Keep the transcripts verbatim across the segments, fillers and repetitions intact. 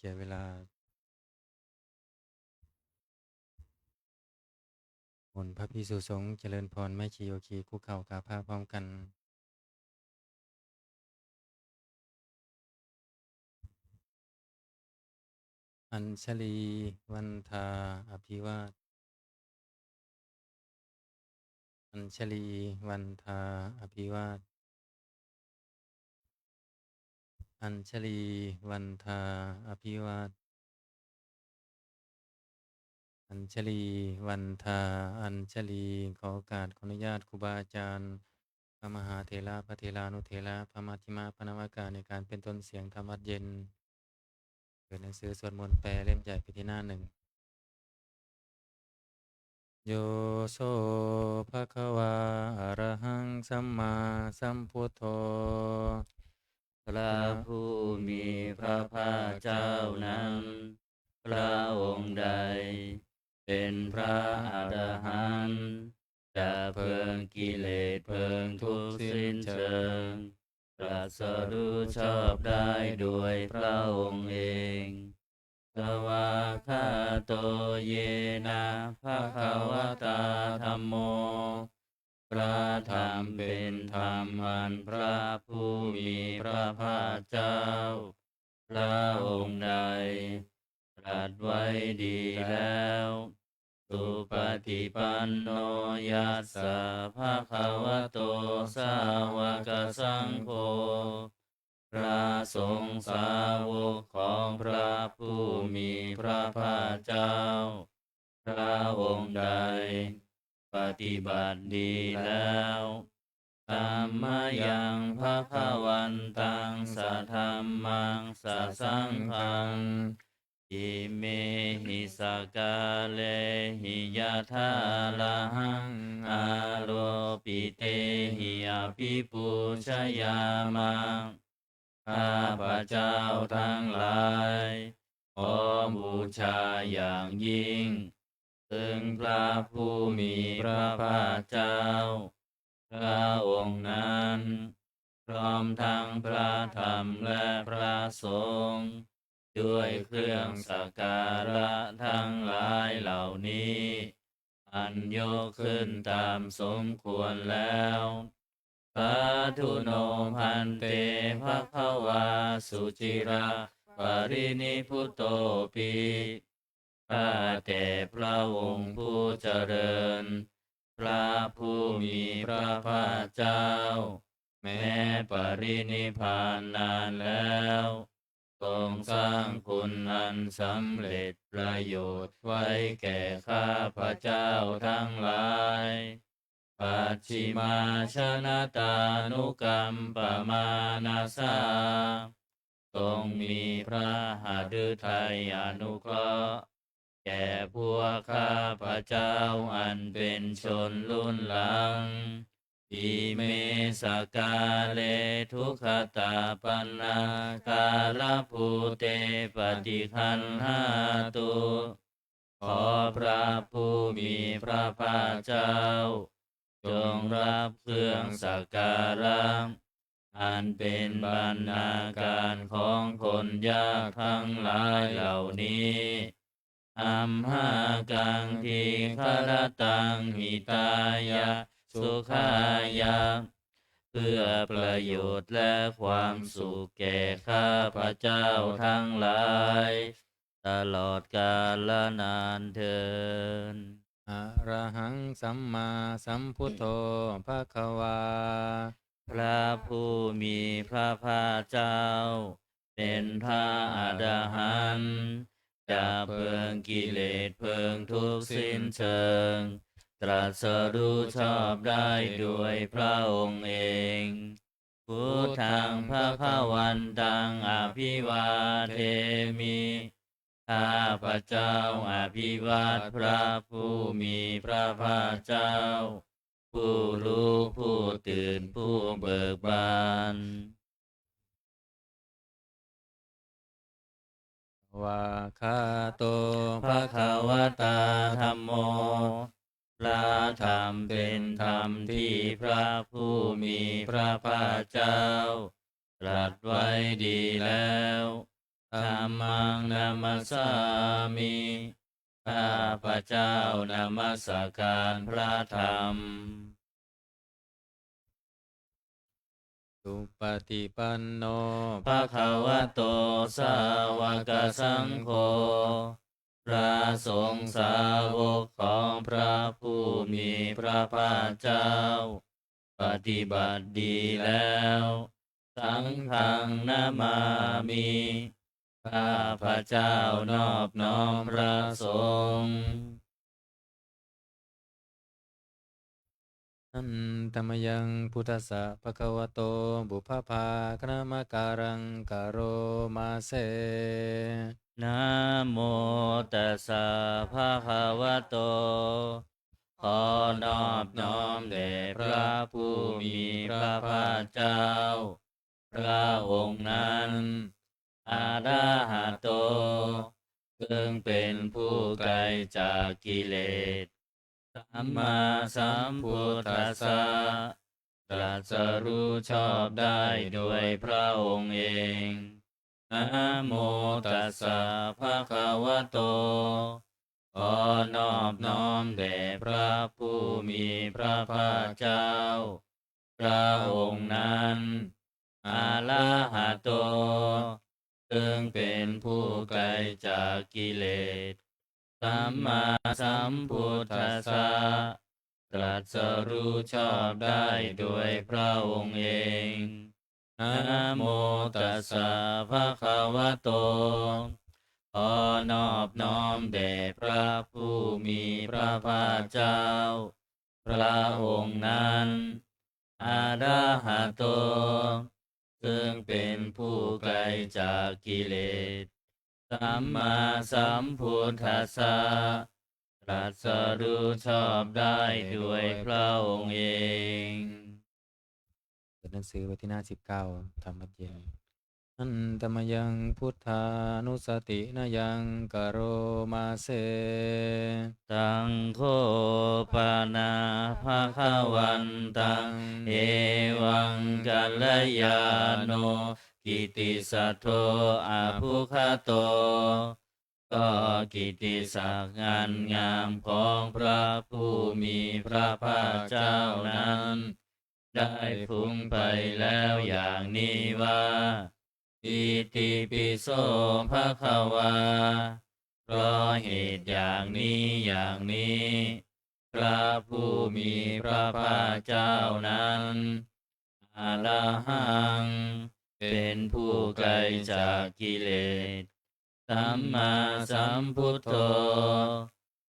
สียเวลา มนต์พระภิกษุสงฆ์ เจริญพร แม่ชีโยคี คุกเข่ากราบพระพร้อมกัน Añjalī vandā abhivād Añjalī vandā abhivād Añjalī vandā abhivād Añjalī vandā Añjalī ขอโอกาส ขออนุญาตครูบาอาจารย์ พระมหาเถระ พระเถรานุเถระ พระมัชฌิมะ พระนวกะ ในการเป็นต้นเสียงธรรมวัดเย็น เปิดหนังสือสวดมนต์แปลเล่มใหญ่ไปที่หน้าหนึ่ง Yo so bhagavā arahaṃ sammāsambuddho พระผู้มีพระภาคเจ้านั้น พระองค์ใด เป็นพระอรหันต์ ดับเพลิงกิเลสเพลิงทุกข์สิ้นเชิง ตรัสรู้ชอบได้โดยพระองค์เอง Svākkhāto yena bhagavatā dhammo พระธรรมเป็นธรรมอันพระผู้มีพระภาคเจ้า พระองค์ใด ตรัสไว้ดีแล้ว Supaṭipanno yassa bhagavato sāvakasaṅgho พระสงฆ์สาวกของพระผู้มีพระภาคเจ้า พระองค์ใด ปฏิบัติดีแล้ว Tammayaṃ bhagavantaṃ sadhammaṃ sasaṅghaṃ imehi sakkārehi yathārahaṃ āropitehi abhipūjayāma ข้าพเจ้าทั้งหลาย ขอบูชาอย่างยิ่ง ซึ่งพระผู้มีพระภาคเจ้า พระองค์นั้น พร้อมทั้งพระธรรมและพระสงฆ์ ด้วยเครื่องสักการะทั้งหลายเหล่านี้ อันยกขึ้นตามสมควรแล้ว Sādhu no bhante bhagavā suciraparinibbutopi ข้าแต่พระองค์ผู้เจริญ พระผู้มีพระภาคเจ้า แม้ปรินิพพานนานแล้ว ทรงสร้างคุณอันสำเร็จประโยชน์ไว้แก่ข้าพเจ้าทั้งหลาย Pacchimājanatānukampamānasā ทรงมีพระหฤทัยอนุเคราะห์ แก่พวกข้าพเจ้าอันเป็นชนรุ่นหลัง Ime sakkāre duggatapaṇṇākārabhūte paṭiggaṇhātu ขอพระผู้มีพระภาคเจ้า จงรับเครื่องสักการะ อันเป็นบรรณาการของคนยากทั้งหลายเหล่านี้ Amhākaṃ dīgharattaṃ hitāya sukhāya เพื่อประโยชน์และความสุขแก่ข้าพเจ้าทั้งหลาย ตลอดกาลนานเทอญ Arahaṃ sammāsambuddho bhagavā พระผู้มีพระภาคเจ้า เป็นพระอรหันต์ ดับเพลิงกิเลสเพลิงทุกข์สิ้นเชิง ตรัสรู้ชอบได้โดยพระองค์เอง Buddhaṃ bhagavantaṃ abhivādemi ข้าพเจ้าอภิวาทพระผู้มีพระภาคเจ้า ผู้รู้ผู้ตื่นผู้เบิกบาน Svākkhāto bhagavatā dhammo พระธรรมเป็นธรรมที่พระผู้มีพระภาคเจ้า ตรัสไว้ดีแล้ว Dhammaṃ namassāmi. ข้าพเจ้านมัสการพระธรรม Supaṭipanno bhagavato sāvakasaṅgho. พระสงฆ์สาวกของพระผู้มีพระภาคเจ้า ปฏิบัติดีแล้ว Saṅghaṃ namāmi. ข้าพเจ้านอบน้อมพระสงฆ์ Handa mayaṃ buddhassa bhagavato pubbabhāganamakāraṃ karoma se. Namo tassa bhagavato. ขอนอบน้อมแด่พระผู้มีพระภาคเจ้า พระองค์นั้น arahato ซึ่งเป็นผู้ไกลจากกิเลส sammāsambuddhassa ตรัสรู้ชอบได้โดยพระองค์เอง Namo tassa bhagavato. ขอนอบน้อมแด่พระผู้มีพระภาคเจ้า พระองค์นั้น arahato ซึ่งเป็นผู้ไกลจากกิเลส sammāsambuddhassa ตรัสรู้ชอบได้โดยพระองค์เอง Namo tassa bhagavato. ขอนอบน้อมแด่พระผู้มีพระภาคเจ้า พระองค์นั้น arahato ซึ่งเป็นผู้ไกลจากกิเลส sammāsambuddhassa ตรัสรู้ชอบได้โดยพระองค์เอง เปิดหนังสือไปที่หน้าสิบเก้า ธรรมะเย็น Handa mayaṃ buddhānussatinayaṃ karoma se. Taṃ kho pana bhagavantaṃ evaṃ kalyāṇo kittisaddo abbhuggato. ก็กิตติศักดิ์อันงามของพระผู้มีพระภาคเจ้านั้น ได้พุ้งไปแล้วอย่างนี้ว่า Itipi so bhagavā. เพราะเหตุอย่างนี้อย่างนี้ พระผู้มีพระภาคเจ้านั้น arahaṃ เป็นผู้ไกลจากกิเลส sammāsambuddho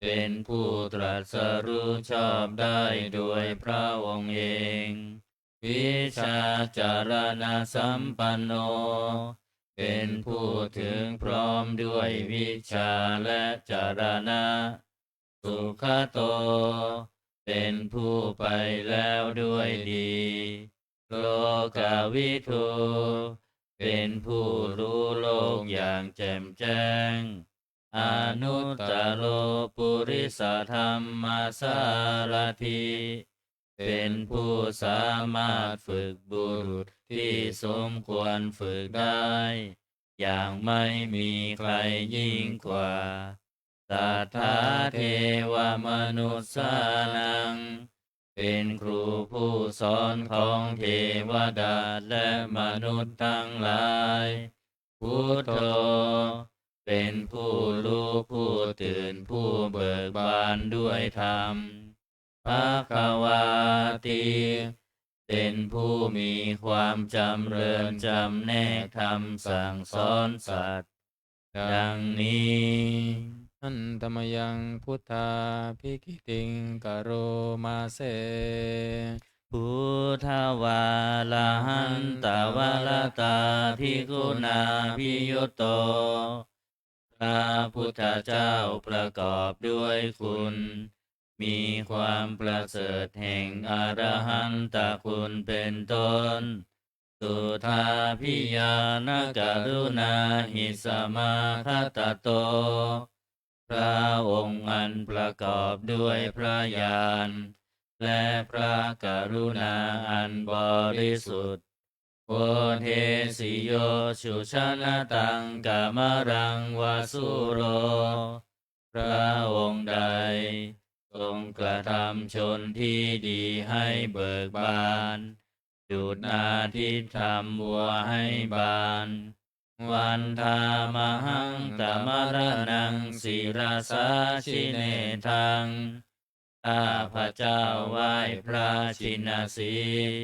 เป็นผู้ตรัสรู้ชอบได้โดยพระองค์เอง vijjācaraṇasampanno เป็นผู้ถึงพร้อมด้วยวิชชาและจรณะ sugato เป็นผู้ไปแล้วด้วยดี lokavidū เป็นผู้รู้โลกอย่างแจ่มแจ้ง anuttaro purisadammasārathi เป็นผู้สามารถฝึกบุรุษที่สมควรฝึกได้ อย่างไม่มีใครยิ่งกว่า satthā devamanussānaṃ เป็นครูผู้สอนของเทวดาและมนุษย์ทั้งหลาย buddho เป็นผู้รู้ผู้ตื่นผู้เบิกบานด้วยธรรม bhagavāti เป็นผู้มีความจำเริญจำแนกธรรมสั่งสอนสัตว์ ดังนี้ Handa mayaṃ buddhābhigītiṃ karoma se. Buddhavārahantavaratādiguṇābhiyutto พระพุทธเจ้าประกอบด้วยคุณ มีความประเสริฐแห่งอรหันตคุณเป็นต้น suddhābhiñāṇakaruṇāhi samāgatatto พระองค์อันประกอบด้วยพระญาณ และพระกรุณาอันบริสุทธิ์ Odesi yo sujanataṃ kamalaṃ va sūro. พระองค์ใดทรงกระทำชนที่ดีให้เบิกบาน ดุจนาทิตย์ทำวัวให้บาน Vandāmahaṃ tamaraṇaṃ sirasā jinendaṃ. ข้าพเจ้าไหว้พระชินสีห์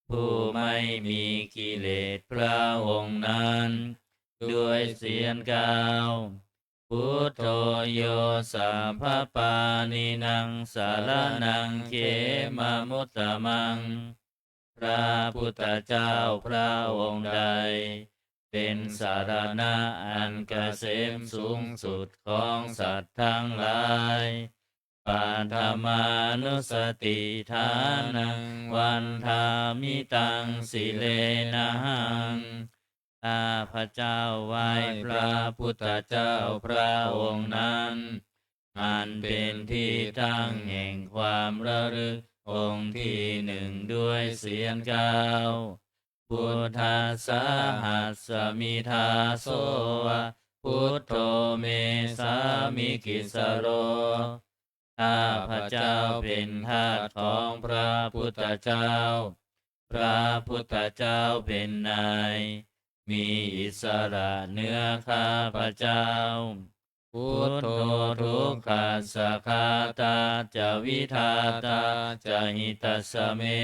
ผู้ไม่มีกิเลสพระองค์นั้น ด้วยเสียงกล่าว Buddho yo sabbapāṇīnaṃ saraṇaṃ khemamuttamaṃ. พระพุทธเจ้าพระองค์ใด เป็นสรณะอันเกษมสูงสุดของสัตว์ทั้งหลาย Paṭhamānussatiṭṭhānaṃ vandāmi taṃ sirenahaṃ. ข้าพเจ้าไหว้พระพุทธเจ้าพระองค์นั้น อันเป็นที่ตั้งแห่งความระลึกองค์ที่หนึ่งด้วยเสียงกล่าว Buddhassāhasmi dāso va buddho me sāmikissaro. ข้าพเจ้าเป็นทาสของพระพุทธเจ้า พระพุทธเจ้าเป็นนาย มีอิสระเหนือข้าพเจ้า Buddho dukkhassa ghātā ca vidhātā ca hitassa me.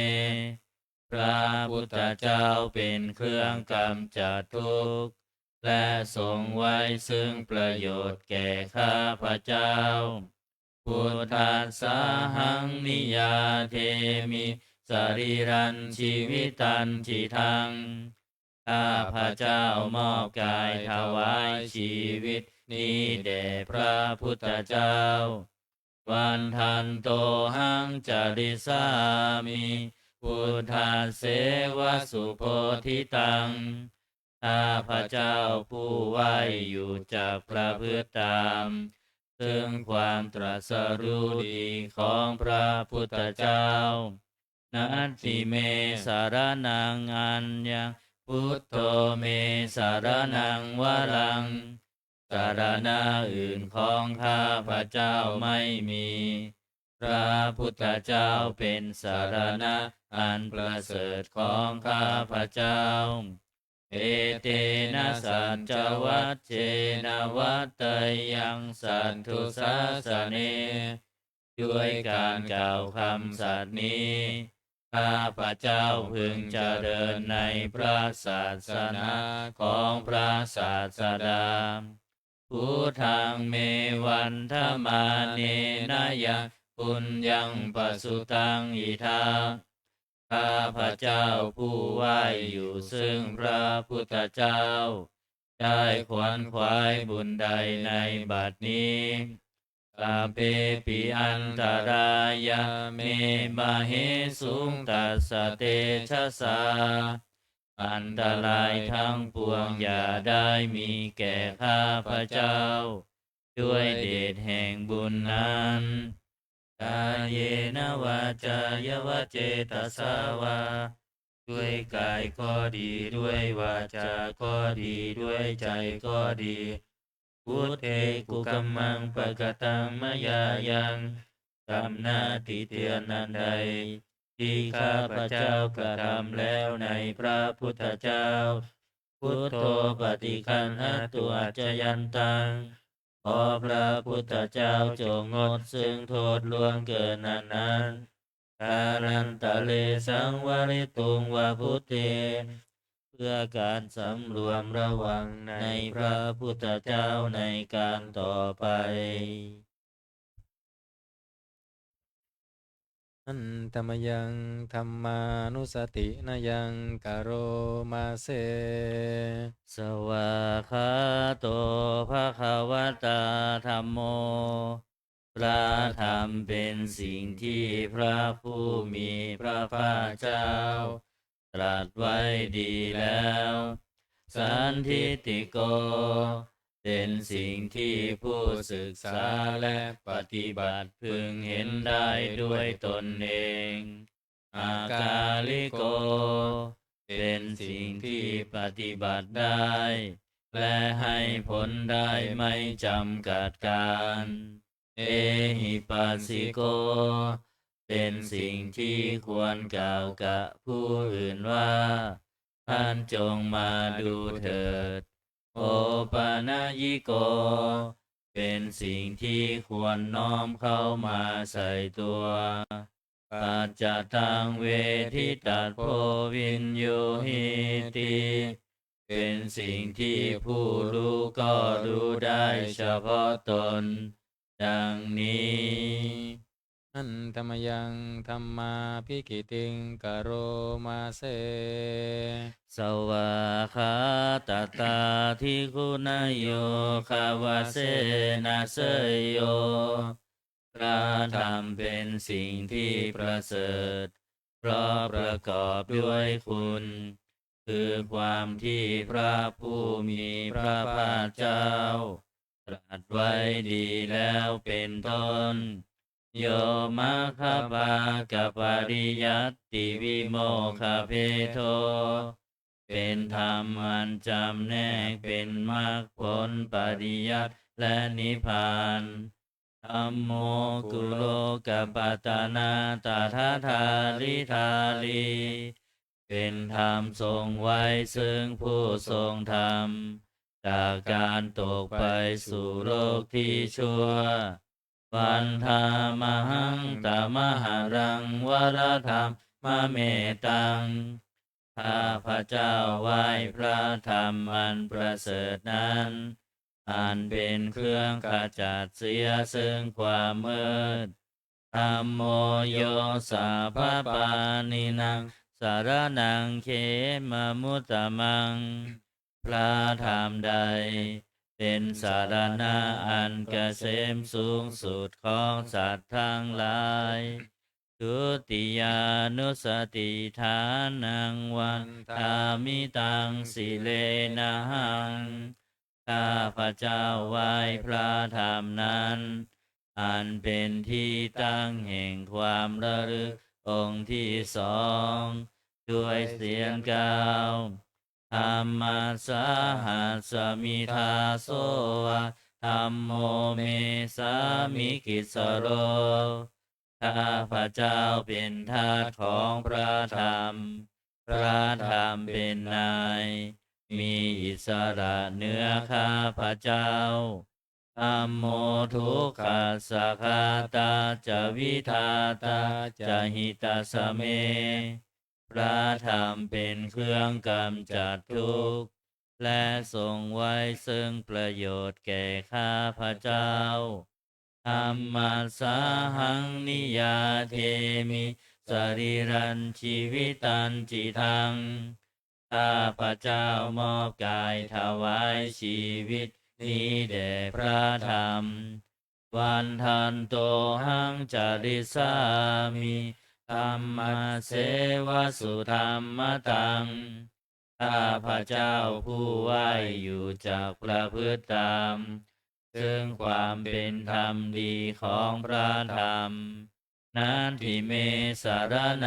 พระพุทธเจ้าเป็นเครื่องกำจัดทุกข์ และทรงไว้ซึ่งประโยชน์แก่ข้าพเจ้า Buddhassāhaṃ niyyādemi sarīrañjīvitañcidaṃ. ข้าพเจ้ามอบกายถวายชีวิตนี้แด่พระพุทธเจ้า Vandantohaṃ carissāmi buddhasseva subodhitaṃ. ข้าพเจ้าผู้ไหว้อยู่จักประพฤติตาม ซึ่งความตรัสรู้ดีของพระพุทธเจ้า Natthi me saraṇaṃ aññaṃ, buddho me saraṇaṃ varaṃ. สรณะอื่นของข้าพเจ้าไม่มี พระพุทธเจ้าเป็นสรณะอันประเสริฐของข้าพเจ้า Etena saccavajjena vaḍḍheyyaṃ satthu sāsane. ด้วยการกล่าวคำสัตย์นี้ ข้าพเจ้าพึงเจริญในพระศาสนาของพระศาสดา Buddhaṃ me vandamānena yaṃ puññaṃ pasutaṃ idha. ข้าพเจ้าผู้ไหว้อยู่ซึ่งพระพุทธเจ้า ได้ขวนขวายบุญใดในบัดนี้ Sabbepi antarāyā me māhesuṃ tassa tejasā. อันตรายทั้งปวงอย่าได้มีแก่ข้าพเจ้า ด้วยเดชแห่งบุญนั้น Kāyena vācāya va cetasā vā. ด้วยกายก็ดี ด้วยวาจาก็ดี ด้วยใจก็ดี Buddhe kukammaṃ pakataṃ mayā yaṃ. กรรมนาทิฏฐิอันใด ที่ข้าพเจ้ากระทำแล้วในพระพุทธเจ้า Buddho paṭiggaṇhatu accayantaṃ. ขอพระพุทธเจ้าจงงดซึ่งโทษล่วงเกินอันนั้น Kālantare saṃvarituṃ va buddhe. เพื่อการสำรวมระวังในพระพุทธเจ้าในการต่อไป Handa mayaṃ dhammānussatinayaṃ karoma se. Svākkhāto bhagavatā dhammo. พระธรรมเป็นสิ่งที่พระผู้มีพระภาคเจ้าตรัสไว้ดีแล้ว Sandiṭṭhiko. เป็นสิ่งที่ผู้ศึกษาและปฏิบัติพึงเห็นได้ด้วยตนเอง Akāliko. เป็นสิ่งที่ปฏิบัติได้ และให้ผลได้ไม่จำกัดกาล ehipassiko เป็นสิ่งที่ควรกล่าวกับผู้อื่นว่า ท่านจงมาดูเถิด opanayiko เป็นสิ่งที่ควรน้อมเข้ามาใส่ตัว paccattaṃ veditabbo viññūhīti เป็นสิ่งที่ผู้รู้ก็รู้ได้เฉพาะตน ดังนี้ handa mayaṃ dhammābhigītiṃ karoma se. Svākkhātatādiguṇayogavasena seyyo พระธรรมเป็นสิ่งที่ประเสริฐ เพราะประกอบด้วยคุณ คือความที่พระผู้มีพระภาคเจ้า ตรัสไว้ดีแล้วเป็นต้น yo maggaphāgapariyattī vimokkhabhedo เป็นธรรมอันจำแนกเป็นมรรคผลปริยัติและนิพพาน dhammo kulokapatanā tadadhāridhārī เป็นธรรมทรงไว้ซึ่งผู้ทรงธรรม จากการตกไปสู่โลกที่ชั่ว vandāmahaṃ tamaharaṃ varadhammametaṃ ข้าพเจ้าไหว้พระธรรมอันประเสริฐนั้น อันเป็นเครื่องขจัดเสียซึ่งความมืด dhammo yo sabbapāṇīnaṃ saraṇaṃ khemamuttamaṃ พระธรรมใด เป็นสรณะอันเกษมสูงสุดของสัตว์ทั้งหลาย dutiyānussatiṭṭhānaṃ vandāmi taṃ sirenahaṃ ข้าพเจ้าไหว้พระธรรมนั้น อันเป็นที่ตั้งแห่งความระลึกองค์ที่สอง ด้วยเสียงกล่าว Dhammassāhasmi dāso va dhammo me sāmikissaro ข้าพเจ้าเป็นทาสของพระธรรม พระธรรมเป็นนาย มีอิสระเหนือข้าพเจ้า dhammo dukkhassa ghātā ca vidhātā ca hitassa me พระธรรมเป็นเครื่องกำจัดทุกข์ และทรงไว้ซึ่งประโยชน์แก่ข้าพเจ้า dhammassāhaṃ niyyādemi sarīrañjīvitañcidaṃ ข้าพเจ้ามอบกายถวายชีวิตนี้แด่พระธรรม vandantohaṃ carissāmi dhammasseva sudhammataṃ ข้าพเจ้าผู้ไหว้อยู่จักประพฤติตาม ซึ่งความเป็นธรรมดีของพระธรรม natthi me saraṇaṃ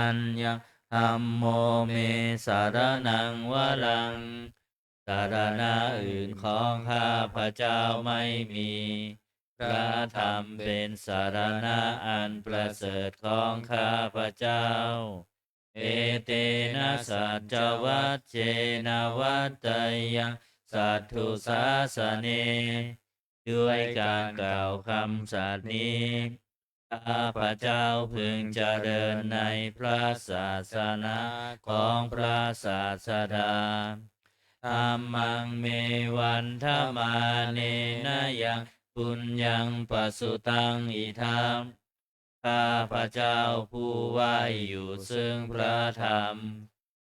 aññaṃ dhammo me saraṇaṃ varaṃ สรณะอื่นของข้าพเจ้าไม่มี พระธรรมเป็นสรณะอันประเสริฐของข้าพเจ้า etena saccavajjena vaḍḍheyyaṃ satthu sāsane ด้วยการกล่าวคำสัตย์นี้ ข้าพเจ้าพึงเจริญในพระศาสนาของพระศาสดา dhammaṃ me vandamānena yaṃ puññaṃ pasutaṃ idha ข้าพเจ้าผู้ไหว้อยู่ซึ่งพระธรรม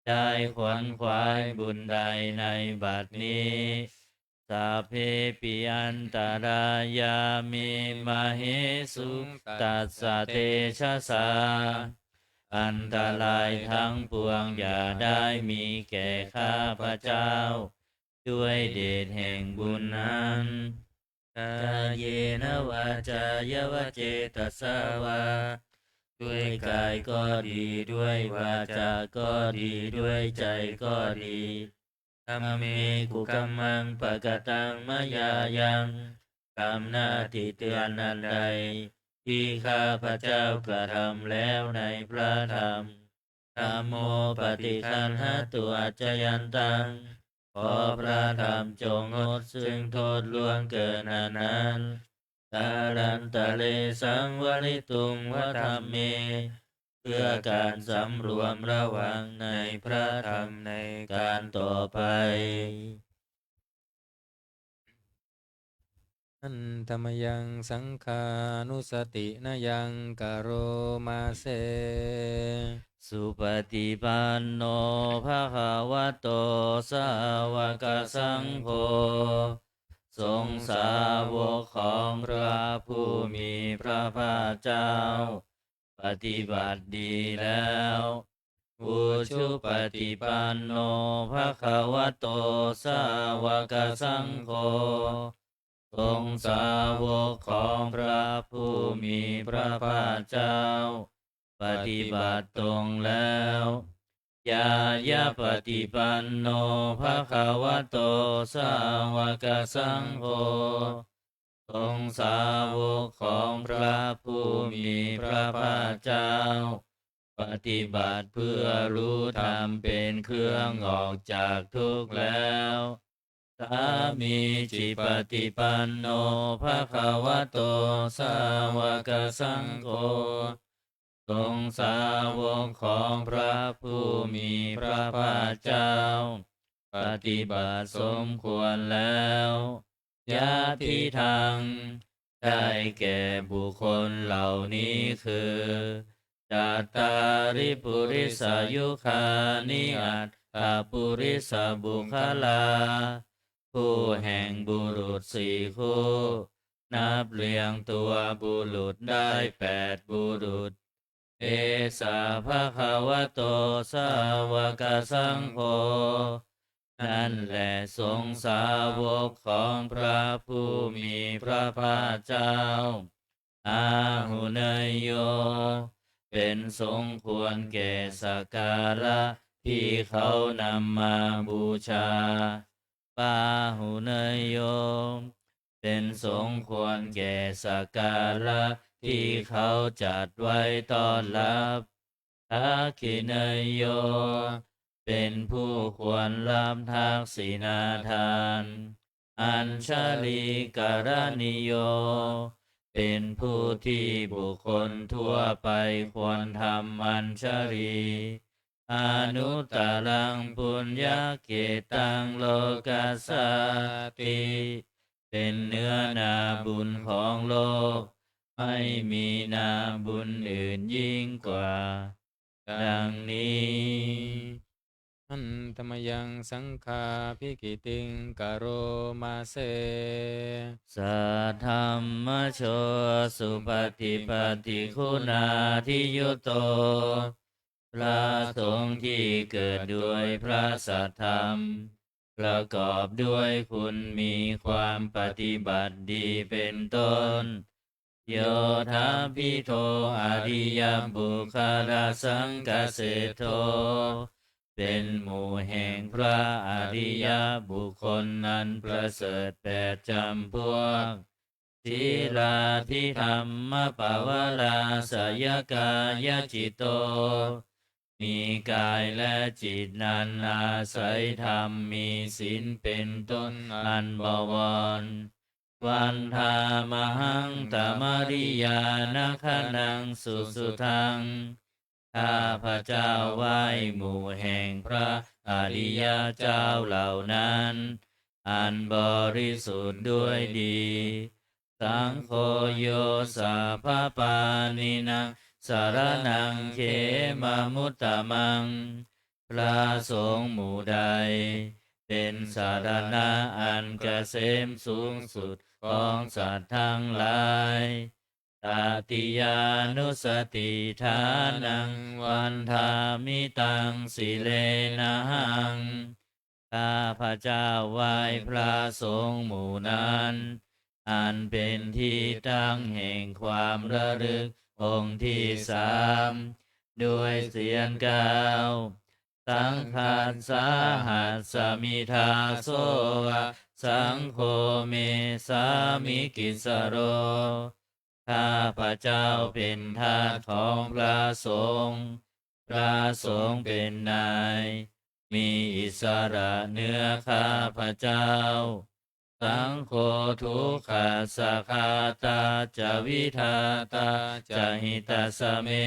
ได้ขวนขวายบุญใดในบัดนี้ sabbepi antarāyā me māhesuṃ tassa tejasā อันตรายทั้งปวงอย่าได้มีแก่ข้าพเจ้า ด้วยเดชแห่งบุญนั้น kāyena vācāya va cetasā vā ด้วยกายก็ดี ด้วยวาจาก็ดี ด้วยใจก็ดี dhamme kukammaṃ pakataṃ mayā yaṃ กรรมหน้าที่เตือนอันใด ที่ข้าพเจ้ากระทำแล้วในพระธรรม dhammo paṭiggaṇhatu accayantaṃ ขอพระธรรมจงงดซึ่งโทษล่วงเกินอันนั้น kālantare saṃvarituṃ va dhamme เพื่อการสำรวมระวังในพระธรรมในการต่อไป Handa mayaṃ saṅghānussatinayaṃ karoma se. Supaṭipanno bhagavato sāvakasaṅgho สงฆ์สาวกของพระผู้มีพระภาคเจ้า ปฏิบัติดีแล้ว Ujupaṭipanno bhagavato sāvakasaṅgho สงฆ์สาวกของพระผู้มีพระภาคเจ้า ปฏิบัติตรงแล้ว Ñāyapaṭipanno bhagavato sāvakasaṅgho สงฆ์สาวกของพระผู้มีพระภาคเจ้า ปฏิบัติเพื่อรู้ธรรมเป็นเครื่องออกจากทุกข์แล้ว Sāmīcipaṭipanno bhagavato sāvakasaṅgho สงฆ์สาวกของพระผู้มีพระภาคเจ้า ปฏิบัติสมควรแล้ว Yadidaṃ ได้แก่บุคคลเหล่านี้คือ Cattāri purisayugāni aṭṭha purisapuggalā คู่แห่งบุรุษสี่คู่ นับเรียงตัวบุรุษได้แปดบุรุษ Esa bhagavato sāvakasaṅgho นั่นแหละสงฆ์สาวกของพระผู้มีพระภาคเจ้า Āhuneyyo เป็นสงฆ์ควรแก่สักการะที่เขานำมาบูชา Pāhuneyyo เป็นสงฆ์ควรแก่สักการะที่เขาจัดไว้ต้อนรับ Dakkhiṇeyyo เป็นผู้ควรรับทักษิณาทาน Añjalikaraṇīyo เป็นผู้ที่บุคคลทั่วไปควรทำอัญชลี Anuttaraṃ puññakkhettaṃ lokassāti เป็นเนื้อนาบุญของโลก ไม่มีนาบุญอื่นยิ่งกว่า ดังนี้ Handa mayaṃ saṅghābhigītiṃ karoma se. Saddhammajo supaṭipattiguṇādiyutto พระสงฆ์ที่เกิดโดยพระสัทธรรม ประกอบด้วยคุณมีความปฏิบัติดีเป็นต้น Yottabhito ariyapuggalasaṅghaseṭṭho เป็นหมู่แห่งพระอริยบุคคลนั้นประเสริฐแปดจำพวก Sīlādidhammapavarāsayakāyacitto มีกายและจิตนั้นอาศัยธรรมมีศีลเป็นต้นอันบวร Vandāmahaṃ tamariyanagaṇaṃ susuddhaṃ ข้าพเจ้าไหว้หมู่แห่งพระอริยเจ้าเหล่านั้น อันบริสุทธิ์ด้วยดี Saṅgho yo sabbapāṇinaṃ saraṇaṃ khemamuttamaṃ พระสงฆ์หมู่ใด เป็นสรณะอันเกษมสูงสุดของสัตว์ทั้งหลาย Tatiyānussatiṭṭhānaṃ vandāmi taṃ sirenahaṃ ข้าพเจ้าไหว้พระสงฆ์หมู่นั้น อันเป็นที่ตั้งแห่งความระลึก องค์ที่สาม ด้วยเสียงกล่าว Saṅghassa hasmi dāso va, saṅgho me sāmikissaro. ข้าพเจ้าเป็นทาสของพระสงฆ์ พระสงฆ์เป็นนาย มีอิสระเหนือข้าพเจ้า Saṅgho dukkhassa ghātā ca vidhātā ca hitassa me.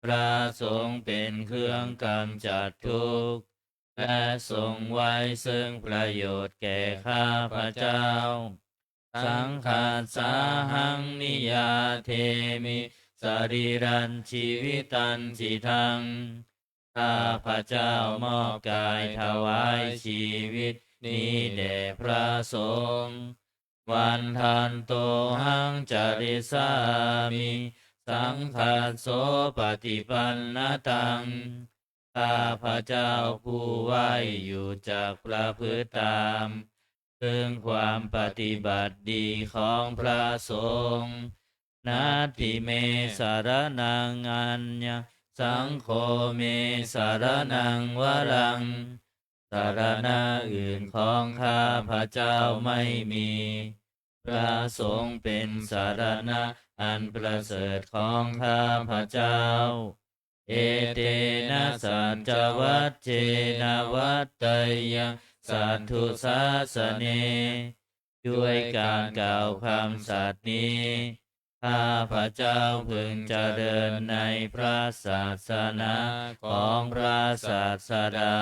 พระสงฆ์เป็นเครื่องกำจัดทุกข์ และทรงไว้ซึ่งประโยชน์แก่ข้าพเจ้า Saṅghassāhaṃ niyyādemi sarīrañjīvitañcidaṃ. ข้าพเจ้ามอบกายถวายชีวิตนี้แด่พระสงฆ์ Vandantohaṃ carissāmi saṅghassopaṭipannataṃ. ข้าพเจ้าผู้ไหว้อยู่จักประพฤติตาม ซึ่งความปฏิบัติดีของพระสงฆ์ Natthi me saraṇaṃ aññaṃ, saṅgho me saraṇaṃ varaṃ. สรณะอื่นของข้าพเจ้าไม่มี พระสงฆ์เป็นสรณะอันประเสริฐของข้าพเจ้า Etena saccavajjena vaḍḍheyyaṃ satthu sāsane. ด้วยการกล่าวคำสัตย์นี้ ข้าพเจ้าพึงเจริญในพระศาสนาของพระศาสดา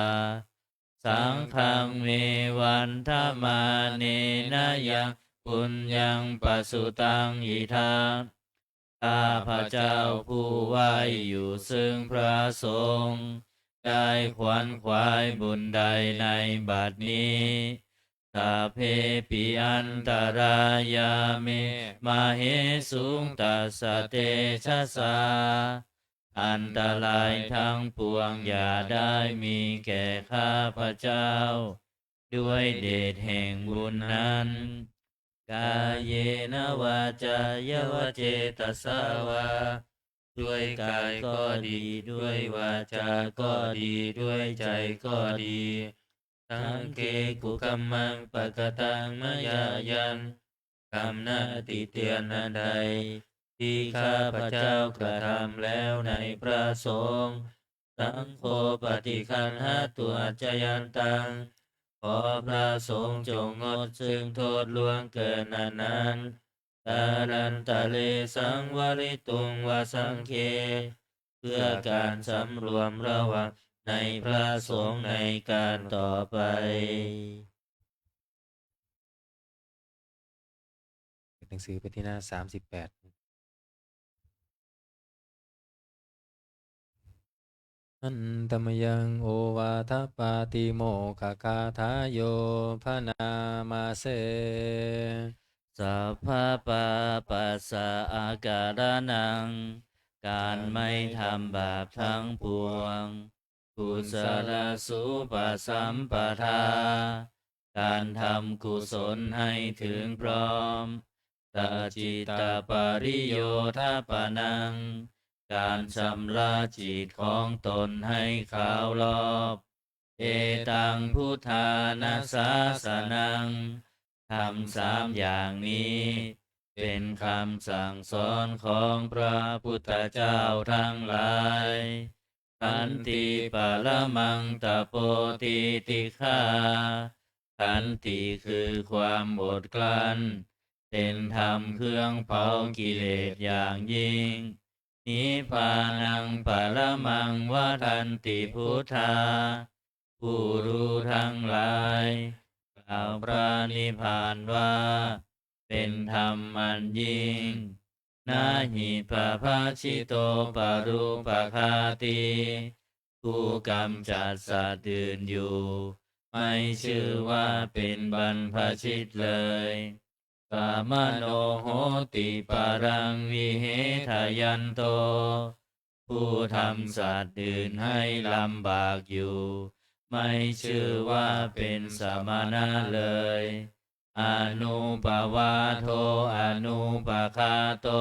Saṅghaṃ me vandamānena yaṃ puññaṃ pasutaṃ idha. ข้าพเจ้าผู้ไหว้อยู่ซึ่งพระสงฆ์ ได้ขวนขวายบุญใดในบัดนี้ Sabbepi antarāyā me māhesuṃ tassa tejasā. อันตรายทั้งปวงอย่าได้มีแก่ข้าพเจ้า ด้วยเดชแห่งบุญนั้น Kāyena vācāya va cetasā vā. ด้วยกายก็ดี ด้วยวาจาก็ดี ด้วยใจก็ดี Saṅghe kukammaṃ pakataṃ mayā yaṃ. กรรมหน้าติเตียนอันใด ที่ข้าพเจ้ากระทำแล้วในพระสงฆ์ Saṅgho paṭiggaṇhatu accayantaṃ. ขอพระสงฆ์จงงดซึ่งโทษล่วงเกินอันนั้น Kālantare saṃvarituṃ va saṅghe. เพื่อการสำรวมระวังในพระสงฆ์ในการต่อไป หนังสือไปที่หน้าสามสิบแปด Handa mayaṃ ovādapātimokkhagāthāyo bhaṇāma se. Sabbapāpassa akaraṇaṃ. การไม่ทำบาปทั้งปวง Kusalasupasampadā. การทำกุศลให้ถึงพร้อม Sacittapariyodapanaṃ. การชำระจิตของตนให้ขาวลอก Etaṃ buddhāna sāsanaṃ. ธรรมสามอย่างนี้ เป็นคำสั่งสอนของพระพุทธเจ้าทั้งหลาย Khanti paramaṃ tapo titikkhā. ขันติคือความอดกลั้น เป็นธรรมเครื่องเผากิเลสอย่างยิ่ง Nibbānaṃ paramaṃ vadanti buddhā. ผู้รู้ทั้งหลาย กล่าวพระนิพพานว่า เป็นธรรมอันยิ่ง Na hi pabhajito parūpaghātī. ผู้กำจัดสัตว์อื่นอยู่ ไม่ชื่อว่าเป็นบรรพชิตเลย Samano hoti paraṃ vihetayanto. ผู้ทำสัตว์อื่นให้ลำบากอยู่ ไม่ชื่อว่าเป็นสมณะเลย Anūpavādo anūpaghāto.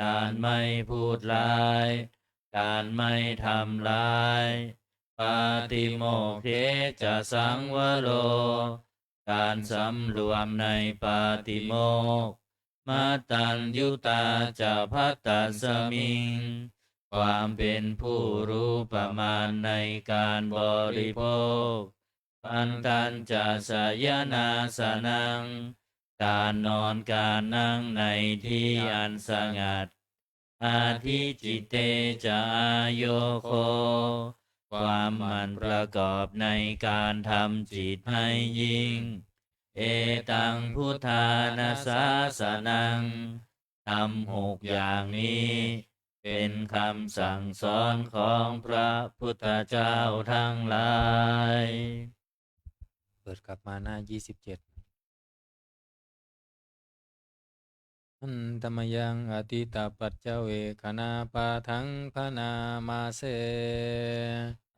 การไม่พูดร้าย การไม่ทำร้าย pātimokkhe ca saṃvaro การสำรวมในปาติโมกข์ mattaññutā ca bhattasmiṃ ความเป็นผู้รู้ประมาณในการบริโภค bhaddantacayanaṃ การนอนการนั่งในที่อันสงัด adhicitte ca āyogo ความหมั่นประกอบในการทำจิตให้ยิ่ง etaṃ buddhāna sāsanaṃ ธรรมหกอย่างนี้ เป็นคำสั่งสอนของพระพุทธเจ้าทั้งหลาย เปิดกลับมาหน้ายี่สิบเจ็ด Handa mayaṃ atītapaccavekkhaṇapāṭhaṃ bhaṇāma se.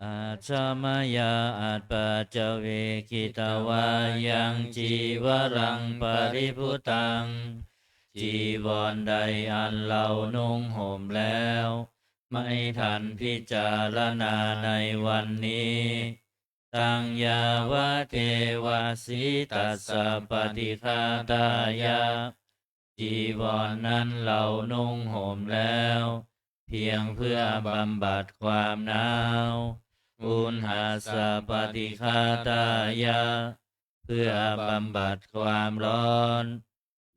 Ajja mayā atpaccavekkhitavā yaṃ cīvaraṃ paribhuttaṃ จีวรใดอันเรานุ่งห่มแล้ว ไม่ทันพิจารณาในวันนี้ taṃ yāvadeva sītassa paṭighātāya จีวรนั้นเรานุ่งห่มแล้ว เพียงเพื่อบำบัดความหนาว uṇhassa paṭighātāya เพื่อบำบัดความร้อน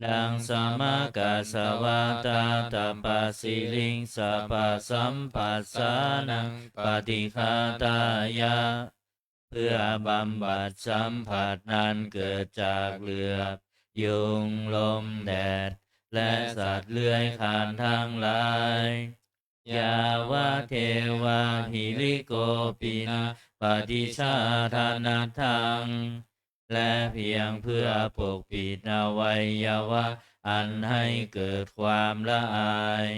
daṃsamakasavātātapasiriṃsapasamphassānaṃ paṭighātāya เพื่อบำบัดสัมผัสนั้นเกิดจากเหลือบ ยุง ลม แดด และสัตว์เลื้อยคลานทั้งหลาย yāvadeva hirikopinapaṭicchādanatthaṃ และเพียงเพื่อปกปิดอวัยวะอันให้เกิดความละอาย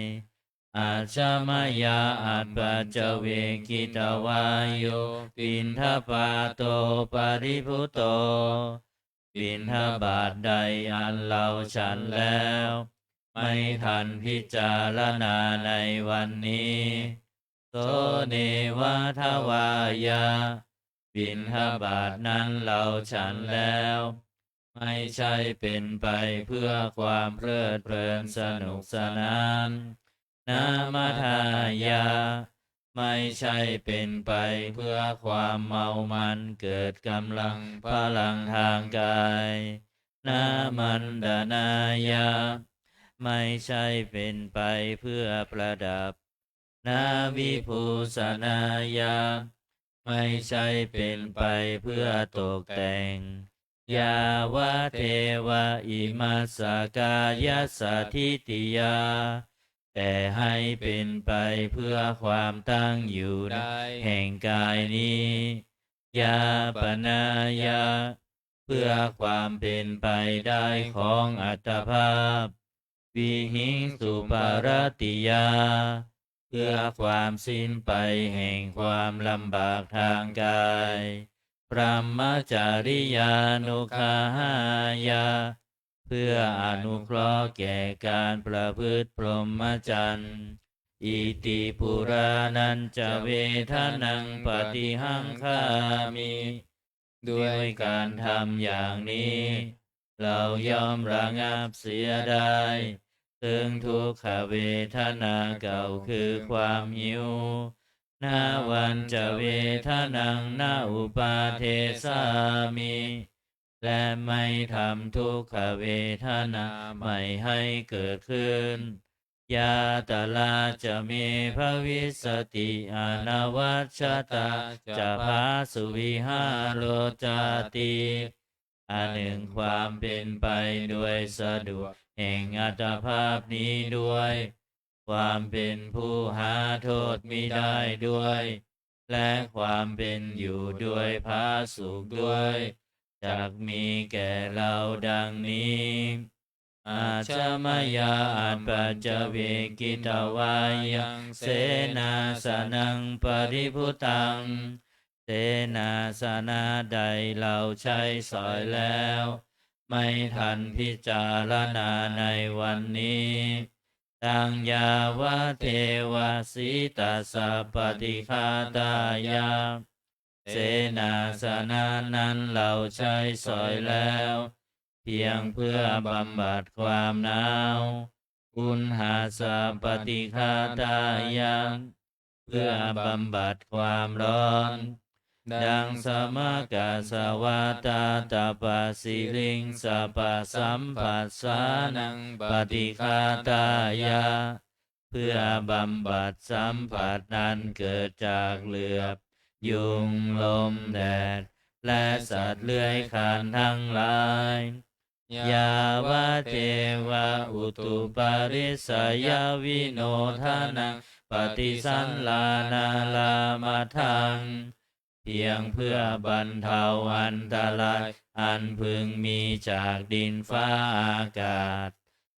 ajja mayā atpaccavekkhitavā yo piṇḍapāto paribhutto บิณฑบาตใดอันเราฉันแล้ว ไม่ทันพิจารณาในวันนี้ so neva davāya บิณฑบาตนั้นเราฉันแล้ว ไม่ใช่เป็นไปเพื่อความเพลิดเพลินสนุกสนาน na madāya ไม่ใช่เป็นไปเพื่อความเมามันเกิดกำลังพลังทางกาย na maṇḍanāya ไม่ใช่เป็นไปเพื่อประดับ na vibhūsanāya ไม่ใช่เป็นไปเพื่อตกแต่ง yāvadeva imassa kāyassa ṭhitiyā แต่ให้เป็นไปเพื่อความตั้งอยู่ได้แห่งกายนี้ yāpanāya เพื่อความเป็นไปได้ของอัตภาพ vihiṃsuparatiyā เพื่อความสิ้นไปแห่งความลำบากทางกาย brahmacariyānuggahāya เพื่ออนุเคราะห์แก่การประพฤติพรหมจรรย์ iti purāṇañca vedanaṃ paṭihaṅkhāmi ด้วยการทำอย่างนี้ เราย่อมระงับเสียได้ซึ่งทุกขเวทนาเก่าคือความหิว navañca vedanaṃ na uppādessāmi และไม่ทำทุกขเวทนาใหม่ให้เกิดขึ้น yātrā ca me bhavissati anavajjatā ca phāsuvihāro cāti อันหนึ่งความเป็นไปโดยสะดวกแห่งอัตภาพนี้ด้วย ความเป็นผู้หาโทษมิได้ด้วย และความเป็นอยู่ด้วยผาสุกด้วย จักมีแก่เราดังนี้ Ajja mayā apaccavekkhitvā yaṃ senāsanaṃ paribhuttaṃ เสนาสนะใดเราใช้สอยแล้ว ไม่ทันพิจารณาในวันนี้ Taṃ yāvadeva sītassa paṭighātāya. เสนาสนะนั้นเราใช้สอยแล้ว เพียงเพื่อบำบัดความหนาว Uṇhassa paṭighātāya เพื่อบำบัดความร้อน Daṃsamakasavātātapasiriṃsapasamphassānaṃ paṭighātāya เพื่อบำบัดสัมผัสนั้นเกิดจากเหลือบ ยุง ลม แดด และสัตว์เลื้อยคลานทั้งหลาย Yāvadeva utuparissayavinodanaṃ paṭisallānārāmatthaṃ เพียงเพื่อบรรเทาอันตรายอันพึงมีจากดินฟ้าอากาศ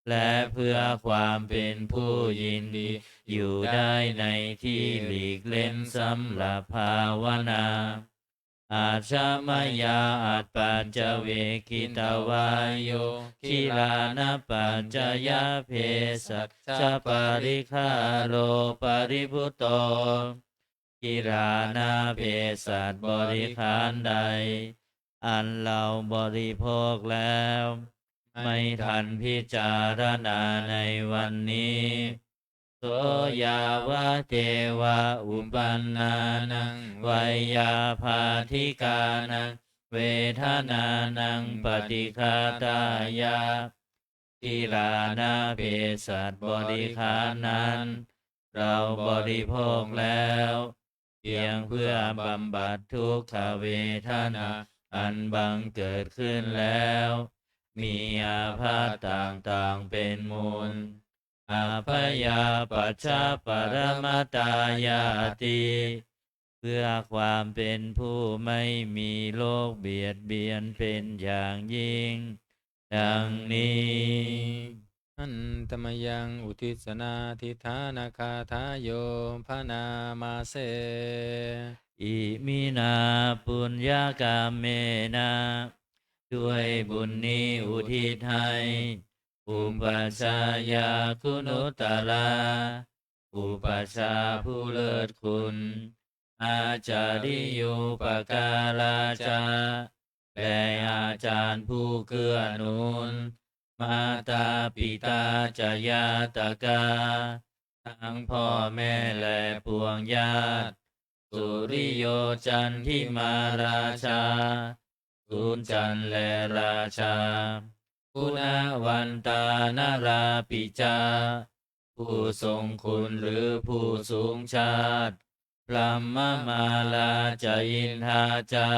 และเพื่อความเป็นผู้ยินดีอยู่ได้ในที่หลีกเล้นสำหรับภาวนา Ajja mayā appaṭivekkhitvā yo gilānapaccayabhesajjaparikkhāro paribhutto, gilāna เภสัชบริขารใด อันเราบริโภคแล้ว ไม่ทันพิจารณาในวันนี้ So yāvadeva uppannānaṃ veyyābādhikānaṃ vedanānaṃ paṭighātāya. กิลานะเภสัชบริขารนั้น เราบริโภคแล้ว เพียงเพื่อบำบัดทุกขเวทนาอันบังเกิดขึ้นแล้ว มีอาพาธต่างๆเป็นมูล Abyāpajjhaparamatāyāti เพื่อความเป็นผู้ไม่มีโรคเบียดเบียนเป็นอย่างยิ่ง ดังนี้ Handa mayaṃ uddissanādhiṭṭhānagāthāyo bhaṇāma se. Iminā puññakammena ด้วยบุญนี้อุทิศให้ upajjhāyā guṇuttarā อุปัชฌาย์ผู้เลิศคุณ ācariyūpakārā ca และอาจารย์ผู้เกื้อหนุน mātā pitā ca ñātakā ทั้งพ่อแม่และปวงญาติ suriyo candimā rājā สุริจันทร์และราชา guṇavantā narāpi ca ผู้ทรงคุณหรือผู้สูงชาติ brahmamārā ca indā ca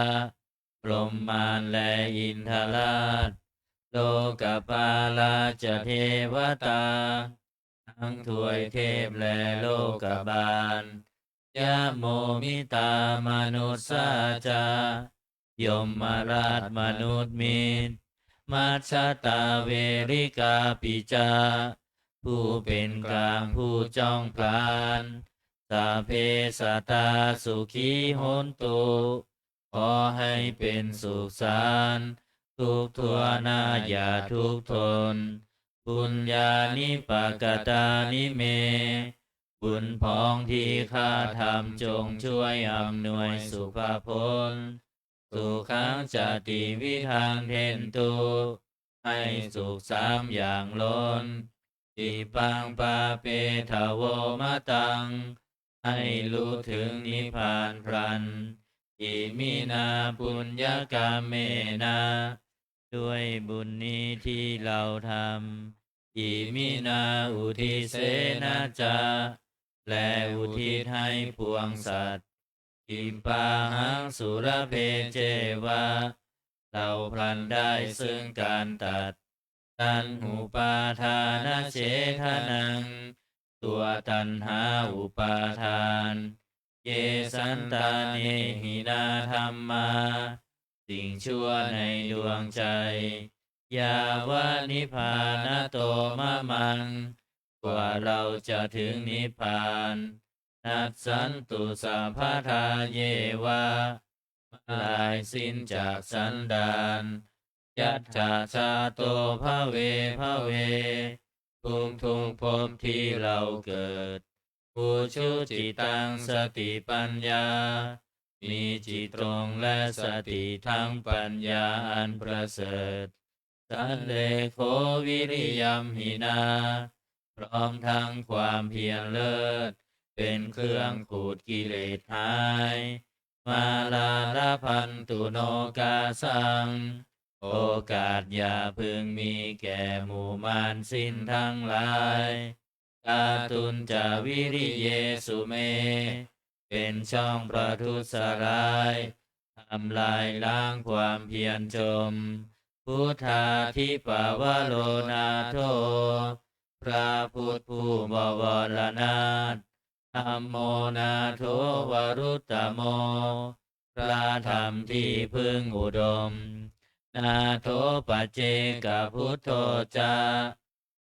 พรหมมารและอินทราช lokapālā ca devatā ทั้งทวยเทพและโลกบาล yamo mittā manussā ca ยมราชมนุษย์มิตร majjhattā verikāpi ca ผู้เป็นกลางผู้จ้องผลาญ sabbe sattā sukhī hontu ขอให้เป็นสุขสันต์ทุกทั่วหน้าอย่าทุกข์ทน puññāni pakatāni me บุญพองที่ข้าทำจงช่วยอำนวยสุภผล sukhañca tividhaṃ dentu ให้สุขสามอย่างล้น khippaṃ pāpetha vo mataṃ ให้รู้ถึงนิพพานพลัน iminā puññakammena ด้วยบุญนี้ที่เราทำ iminā uddisena ca และอุทิศให้ปวงสัตว์ khippāhaṃ sulabhe ceva เราพลันได้ซึ่งการตัด taṇhupādānachedanaṃ ตัวตัณหาอุปาทาน ye santāne hīnā dhammā สิ่งชั่วในดวงใจ yāva nibbānato mamaṃ กว่าเราจะถึงนิพพาน nassantu sabbadā yeva เมื่อลายสิ้นจากสันดาน yattha jāto bhave bhave ทุกๆภพที่เราเกิด ujucittaṃ สติปัญญา มีจิตตรงและสติทั้งปัญญาอันประเสริฐ sallekho viriyamhinā พร้อมทั้งความเพียรเลิศ เป็นเครื่องขูดกิเลสหาย mārā labhantu nokāsaṃ โอกาสอย่าพึงมีแก่หมู่มารสิ้นทั้งหลาย kātuñca viriyesu me เป็นช่องประทุษร้าย ทำลายล้างความเพียรจม buddhādhipavaro nātho พระพุทธผู้บวรนาถ dhammo nātho varuttamo พระธรรมที่พึ่งอุดม nātho paccekabuddho ca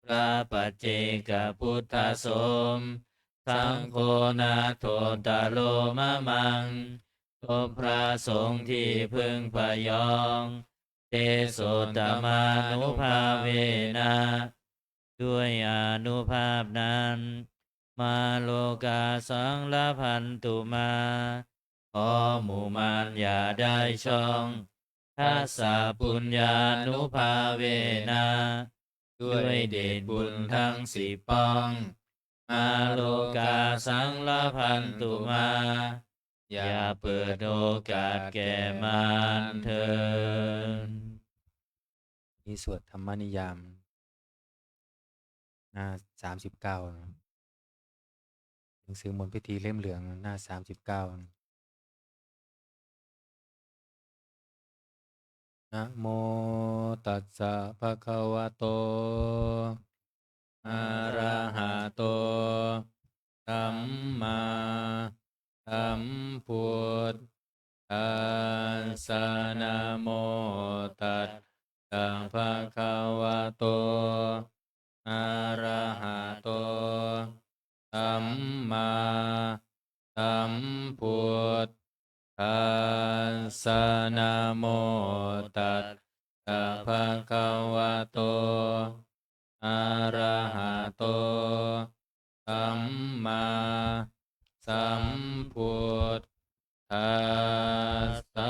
พระปัจเจกพุทธสม saṅgho nāthottaro mamaṃ พระสงฆ์ที่พึ่งพยอง tesottamānubhāvena ด้วยอานุภาพนั้น mārokāsaṃ labhantu mā ขอหมู่มารอย่าได้ช่อง dassapuññānubhāvena ด้วยเดชบุญทั้งสิบป้อง mārokāsaṃ labhantu mā อย่าเปิดโอกาสแก่มารเถิด นี่สวดธรรมนิยาม หน้าสามสิบเก้า หนังสือมนต์พิธีเล่มเหลือง หน้าสามสิบเก้า Namo tassa bhagavato arahato sammāsambuddhassa. Namo tassa bhagavato arahato sammāsambuddhassa. Namo tassa bhagavato arahato sammāsambuddhassa.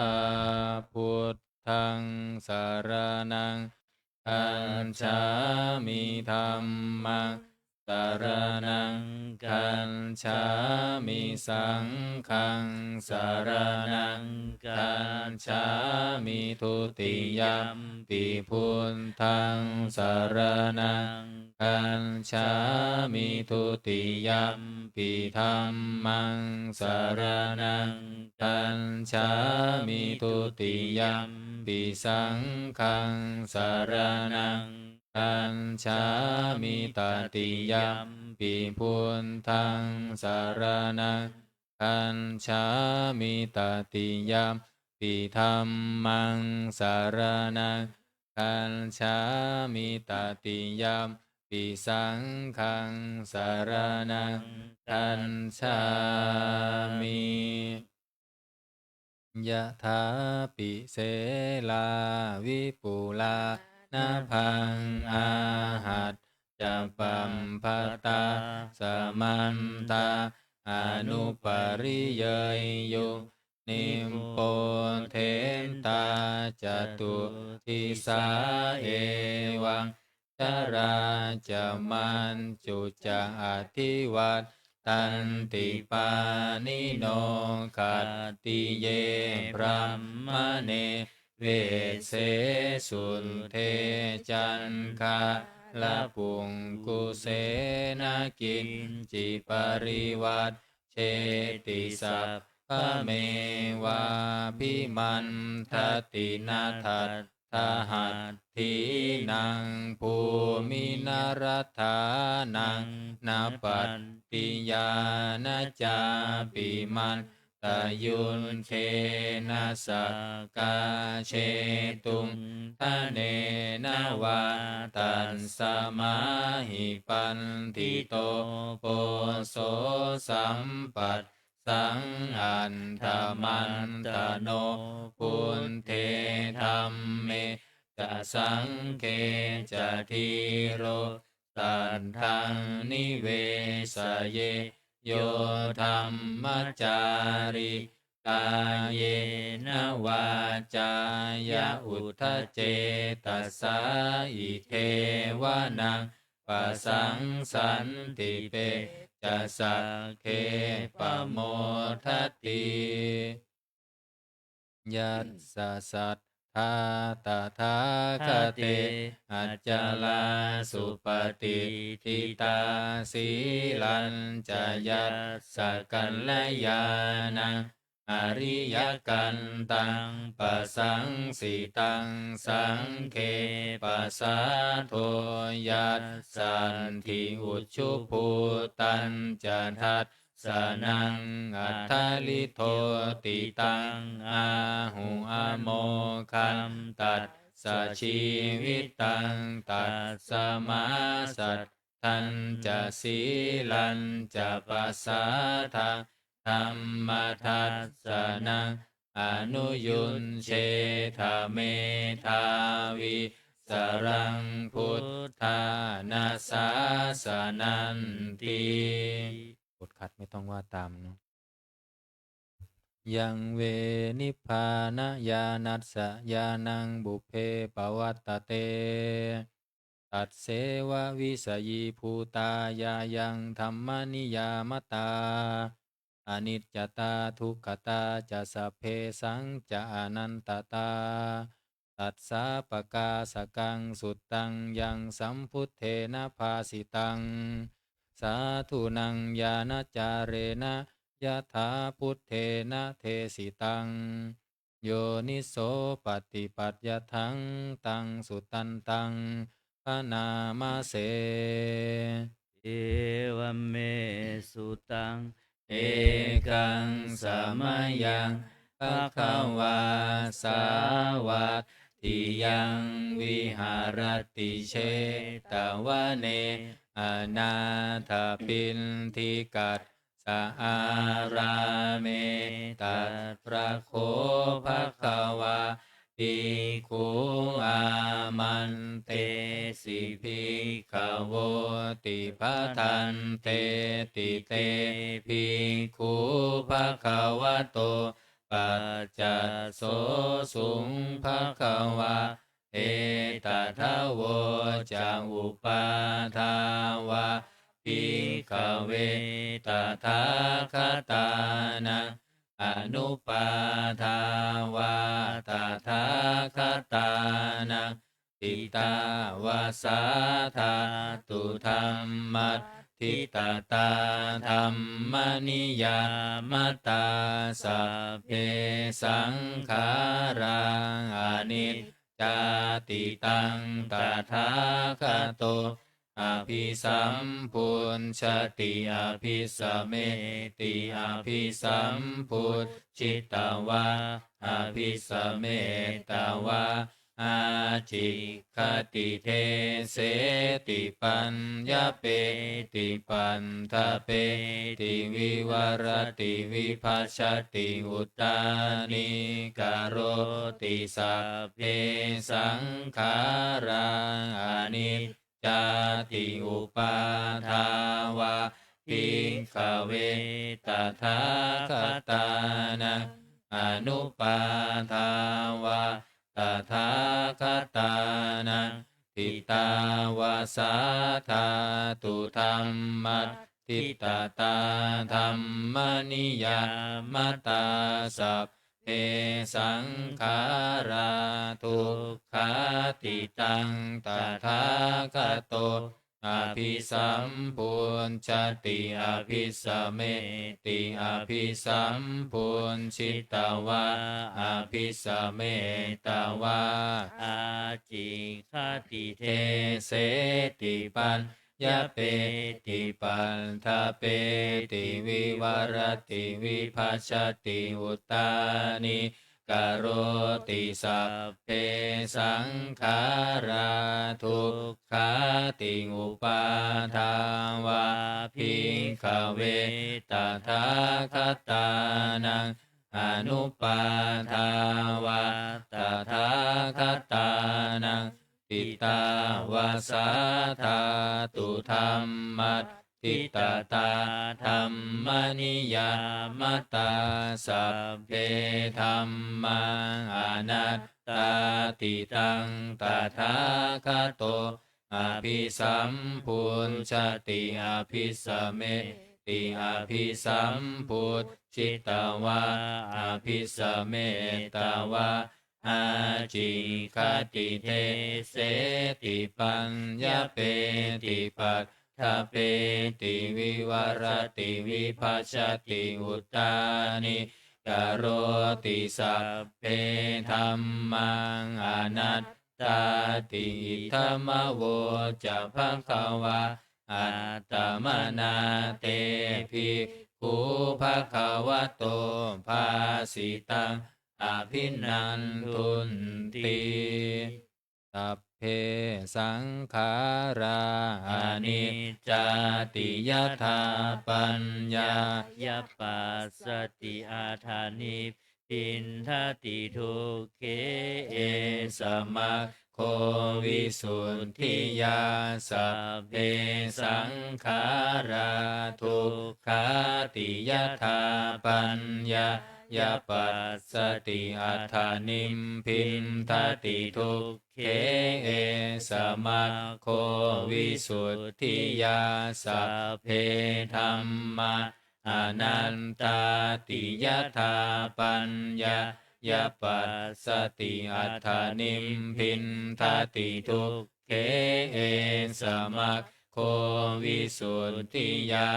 Buddhaṃ saraṇaṃ gacchāmi. Dhammaṃ saraṇaṃ gacchāmi. Saṅghaṃ saraṇaṃ gacchāmi. Dutiyampi buddhaṃ saraṇaṃ gacchāmi. Dutiyampi dhammaṃ saraṇaṃ gacchāmi. Dutiyampi saṅghaṃ saraṇaṃ gacchāmi. Tatiyampi buddhaṃ saraṇaṃ gacchāmi. Tatiyampi dhammaṃ saraṇaṃ gacchāmi. Tatiyampi saṅghaṃ saraṇaṃ gacchāmi. Yathāpi selā vipulā nabhaṃ āhacca pabbataṃ samantā anupariyeyyuṃ nippothentā catuddisā evaṃ jalā ca majjhu ca adhivattanti pāṇino. Khattiye brāhmaṇe vesse sudde caṅgārapugguse na kiñci parivajjeti sabbamevābhimaṇḍati. Na daṭṭhahatthiṇaṃ bhūmi na rathānaṃ na pattiyā na cāpi mattayuddhena sakkā jetuṃ dhanena vā. Tasmā hi paṇḍito poso sampassaṃ attamantano buddhe dhamme ca saṅghe ca dhīro saddhaṃ nivesaye. Yo dhammacārī kāyena vācāya uda cetasā idheva naṃ pasaṃsanti peccasagge pamodati. Yassa saddhā tathāgate acalā supatiṭṭhitā, sīlañca yassa kalyāṇaṃ ariyakantaṃ pasaṃsitaṃ, saṅghe pasādo yassatthi ujubhūtañca dassanaṃ adalighotiṭṭhaṃ āhu amogham tassa jīvitaṃ. Tasmā saddhañca sīlañca pasādaṃ dhammadassanaṃ anuyuñjetha medhāvī saraṃ buddhāna sāsananti. กดขัดไม่ต้องว่าตามเนาะ Yaṃ ve nibbānañāṇassa ñāṇaṃ pubbe pavattate, tasseva visayībhūtā ñāyaṃ dhammaniyāmatā, aniccatā dukkhatā ca sabbesañca anattatā, tassāpakāsakaṃ suttaṃ yaṃ sambuddhena bhāsitaṃ, sādhunaṃ ñāṇācarena yathā buddhena desitaṃ, yonisopaṭipattyataṃ taṃ sudantaṃ bhaṇāma se. Evaṃ me sutaṃ. Ekaṃ samayaṃ bhagavā sāvatthiyaṃ viharati jetavane anāthapiṇḍikassa ārāme. Tatra kho bhagavā bhikkhū āmantesi bhikkhavoti. Bhadanteti te bhikkhū bhagavato paccassosuṃ. Bhagavā etadavoca: Uppādā vā bhikkhave tathāgatānaṃ, anuppādā vā tathāgatānaṃ, ṭhitā va sā dhātu dhammaṭṭhitatā dhammaniyāmatā, sabbe saṅkhārā aniccāti. Taṃ tathāgato abhisambujjhati abhisameti, abhisambujjhitvā abhisametvā ācikkhati deseti paññapeti paṭṭhapeti vivarati vibhajati uttānīkaroti, sabbe saṅkhārā aniccāti. Uppādā vā bhikkhave tathāgatānaṃ, anuppādā vā tathāgatānaṃ, ṭhitā va sā dhātu dhammaṭṭhitatā dhammaniyāmatā, sabbe saṅkhārā dukkhāti. Taṃ tathāgato abhisambujjhati abhisameti, abhisambujjhitvā abhisametvā ācikkhati deseti paññapeti paṭṭhapeti vivarati vibhajati uttānī karoti, sabbe saṅkhārā dukkhāti. Uppādā vā bhikkhave tathāgatānaṃ, anuppādā vā tathāgatānaṃ, ṭhitāva sā dhātu dhammaṭṭhitatā dhammaniyāmatā, sabbe dhammā anattāti. Taṃ tathāgato abhisambujjhati abhisameti, abhisambujjhitvā abhisametvā ācikkhati deseti paññapeti paṭṭhapeti vivarati vibhajati uttānīkaroti, sabbe dhammā anattāti. Idamavoca bhagavā. Attamanā te bhikkhū bhagavato bhāsitaṃ abhinandunti. Sabbe saṅkhārā aniccāti. Yadā paññāya passati atha nibbindati dukkhe, esa maggo visuddhiyā. Sabbe saṅkhārā dukkhāti. Yadā paññāya passati atha nibbindati dukkhe, esa maggo visuddhiyā. Sabbe dhammā anattāti. Yadā paññāya passati atha nibbindati dukkhe, esa maggo visuddhiyā.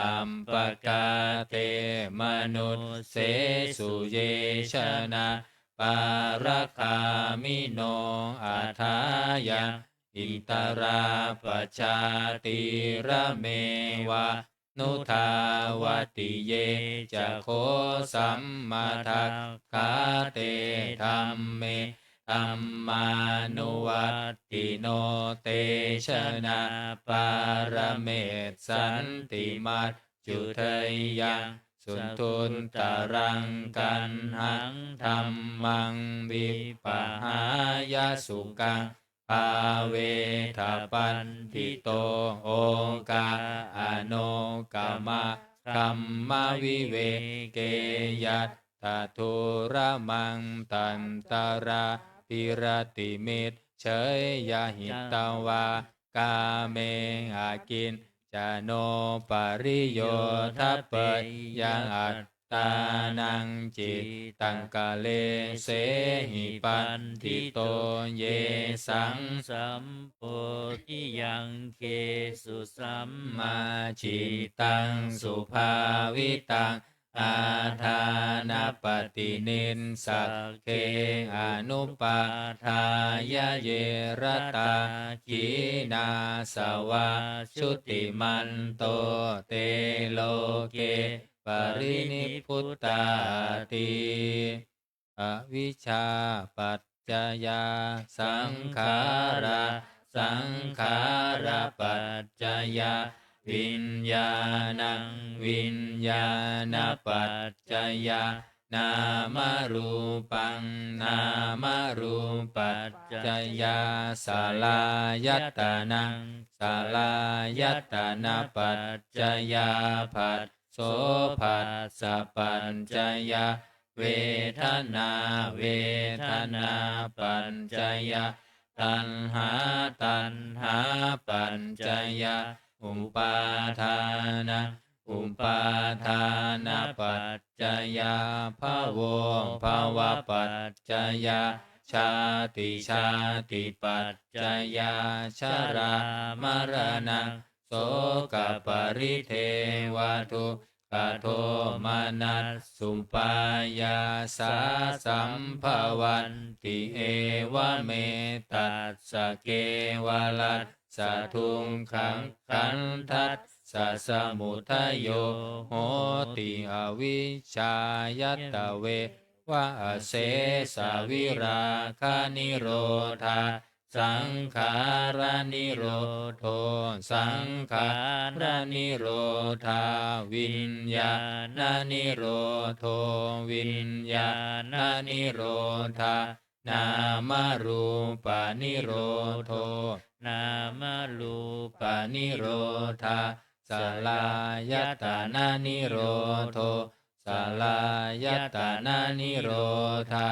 Appakā te manussesu ye janā pāragāmino athāya itarā pajātīrameva nudāvati. Ye ca kho sammadakkā te dhamme dhammānuvattino, te janā pāramessanti maccudheyyaṃ suduttaraṃ. Kaṇhaṃ dhammaṃ vippahāya sukhaṃ bhāvetha paṇḍito, okā anokkamā kamma viveke yattha dūramaṃ. Tantarābhiratimicceyya hitvā kāme akiñcano pariyodapeyya attānaṃ cittaṃ kalesehi paṇḍito. Yesaṃ sambodhiyaṅgesu sammā cittaṃ subhāvitaṃ ādānapaṭinissagge anupādāya ye ratā khīṇāsavāsudhimanto te loke parinibbutāti. Avijjāpaccayā saṅkhārā, saṅkhārapaccayā viññāṇaṃ, viññāṇapaccayā nāmarūpaṃ, nāmarūpaccayā saḷāyatanaṃ, saḷāyatanapaccayā phasso, phassapaccayā vedanā, vedanāpaccayā taṇhā, taṇhāpaccayā upādānaṃ, upādānapaccayā bhavo, bhavapaccayā jāti, jātipaccayā jarāmaraṇaṃ sokaparidevadukkhadomanassupāyāsā sambhavanti. Evametattha kevalassa dukkhakkhandhassa samudayo hoti, avijjāya tveva asesavirāganirodhā saṅkhāranirodho, saṅkhāranirodhā viññāṇanirodho, viññāṇanirodhā nāmarūpanirodho, nāmarūpanirodhā, saḷāyatananirodho, saḷāyatananirodhā,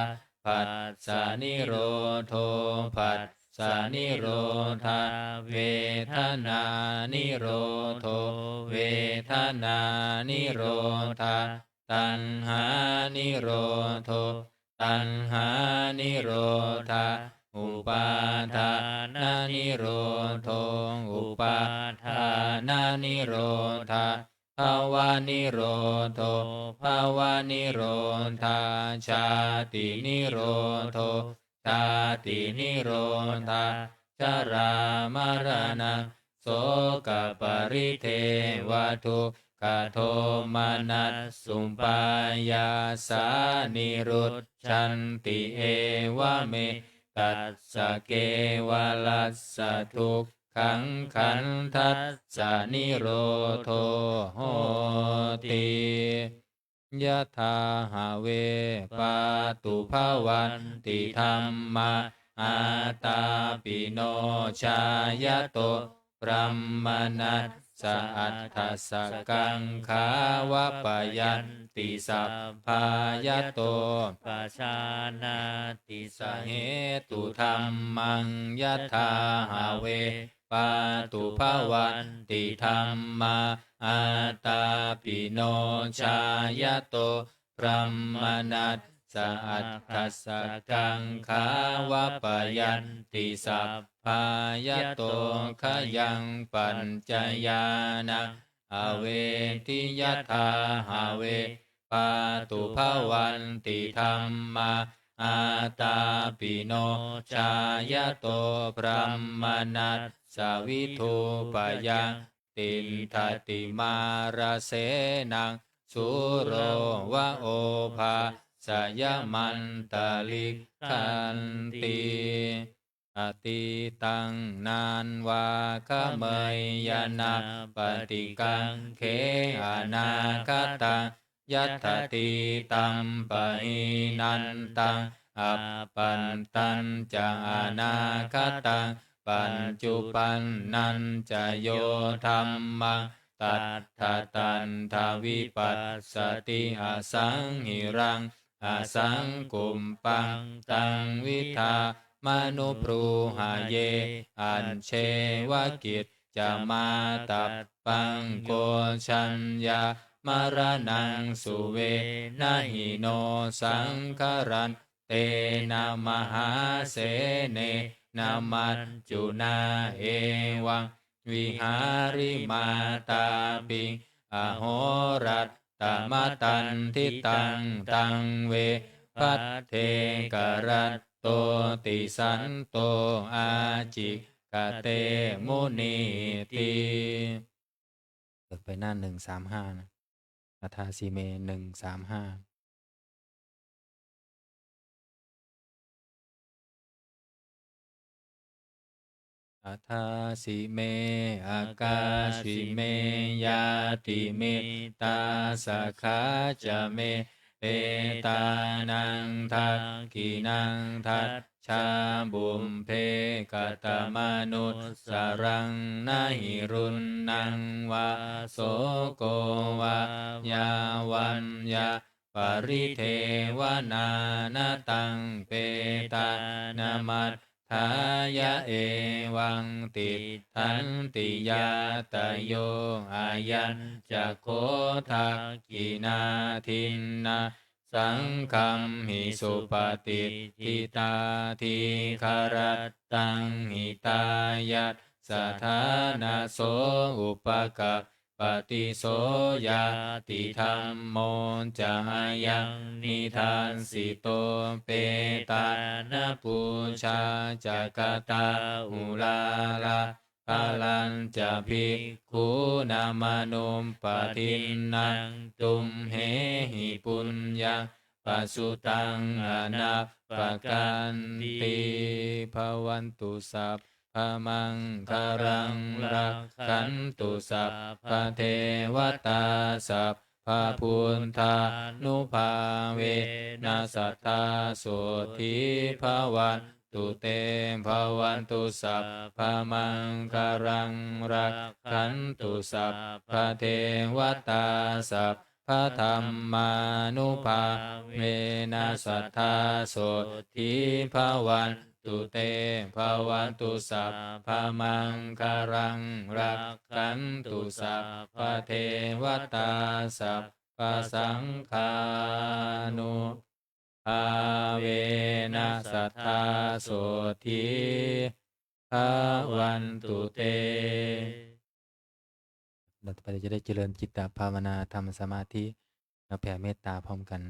phassanirodho, phassanirodhā, vedanānirodho, vedanānirodhā, taṇhānirodho, taṇhānirodhā, upādānanirodho, upādānanirodhā, bhavanirodho, bhavanirodhā, jātinirodho, jātinirodhā, jarāmaraṇaṃ sokaparidevadukkhadomanassupāyāsā nirujjhanti. Evame tassa kevalassa dukkhaṃ khandhassa nirodho hoti. Yathā have pātubhavanti dhammā ātāpino jāyato brāhmaṇassa aṭṭhasakaṃ gāvapayanti sabbā yato pajānāti sahetudhammaṃ. Yathā have pātubhavanti dhammā ātāpino jāyato brāhmaṇassa aṭṭhasakaṃ gāvapayanti sabbā yato khayaṃ paccayānaṃ avedhi. Yathā have pātubhavanti dhammā ātāpino jāyato brāhmaṇassa vidhūpayaṃ tiṭṭhati mārasenaṃ sūro va obhāsayamantalikkhanti. Atītaṃ nānvāgameyya nappaṭikaṅkhe anāgataṃ. Yadatītampahīnantaṃ appattañca anāgataṃ paccuppannañca yo dhammaṃ tattha tattha vipassati asaṃhiraṃ asaṅkuppaṃ taṃ vidhāmanubrūhaye. Ajjeva kiccamātappaṃ kojaññā maraṇaṃ suve na hi no saṅgaraṃ tena mahāsenena maccunā evaṃ vihārimātāpiṃ ahorattamatanditaṃ taṃ ve bhaddekaratto tisanto ācikkhate munīti. เปิดไปหน้า หนึ่งสามห้า นะ Athāsi me หนึ่งสามห้า Athāsi me akāsi me ñātimittā sakhā ca me petānaṃ dakkhiṇaṃ dajjā pubbe katamanussaraṃ na hi ruṇṇaṃ vā soko vā yā vaññā paridevanā na taṃ petānamatthāya evaṃ tiṭṭhanti ñātayo. Ayañca kho dakkhiṇā dinnā saṅghamhi supatiṭṭhitā dīgharattaṃ hitāyassa ṭhānaso upaka pati. So ñātidhammo ca ayaṃ nidassito petāna pūjā ca katā uḷārā balañca bhikkhūnamanuppadinnaṃ tumhehi puññaṃ pasutaṃ anappakanti. Bhavantu sab bamaṅgalaṃ rakkhantu sabbadevatā sabba sabbabuddhānubhāvena sadā sotthī bhavantu te. Bhavatu sabbamaṅgalaṃ, rakkhantu sabbadevatā, sabbadhammānubhāvena sadā sotthī bhavantu te. Bhavatu sabbamaṅgalaṃ, rakkhantu sabbadevatā, sabbasaṅghānubhāvena sadā sotthī bhavantu te. เราจะได้เจริญจิตตภาวนา ทำสมาธิ แล้วแผ่เมตตาพร้อมกัน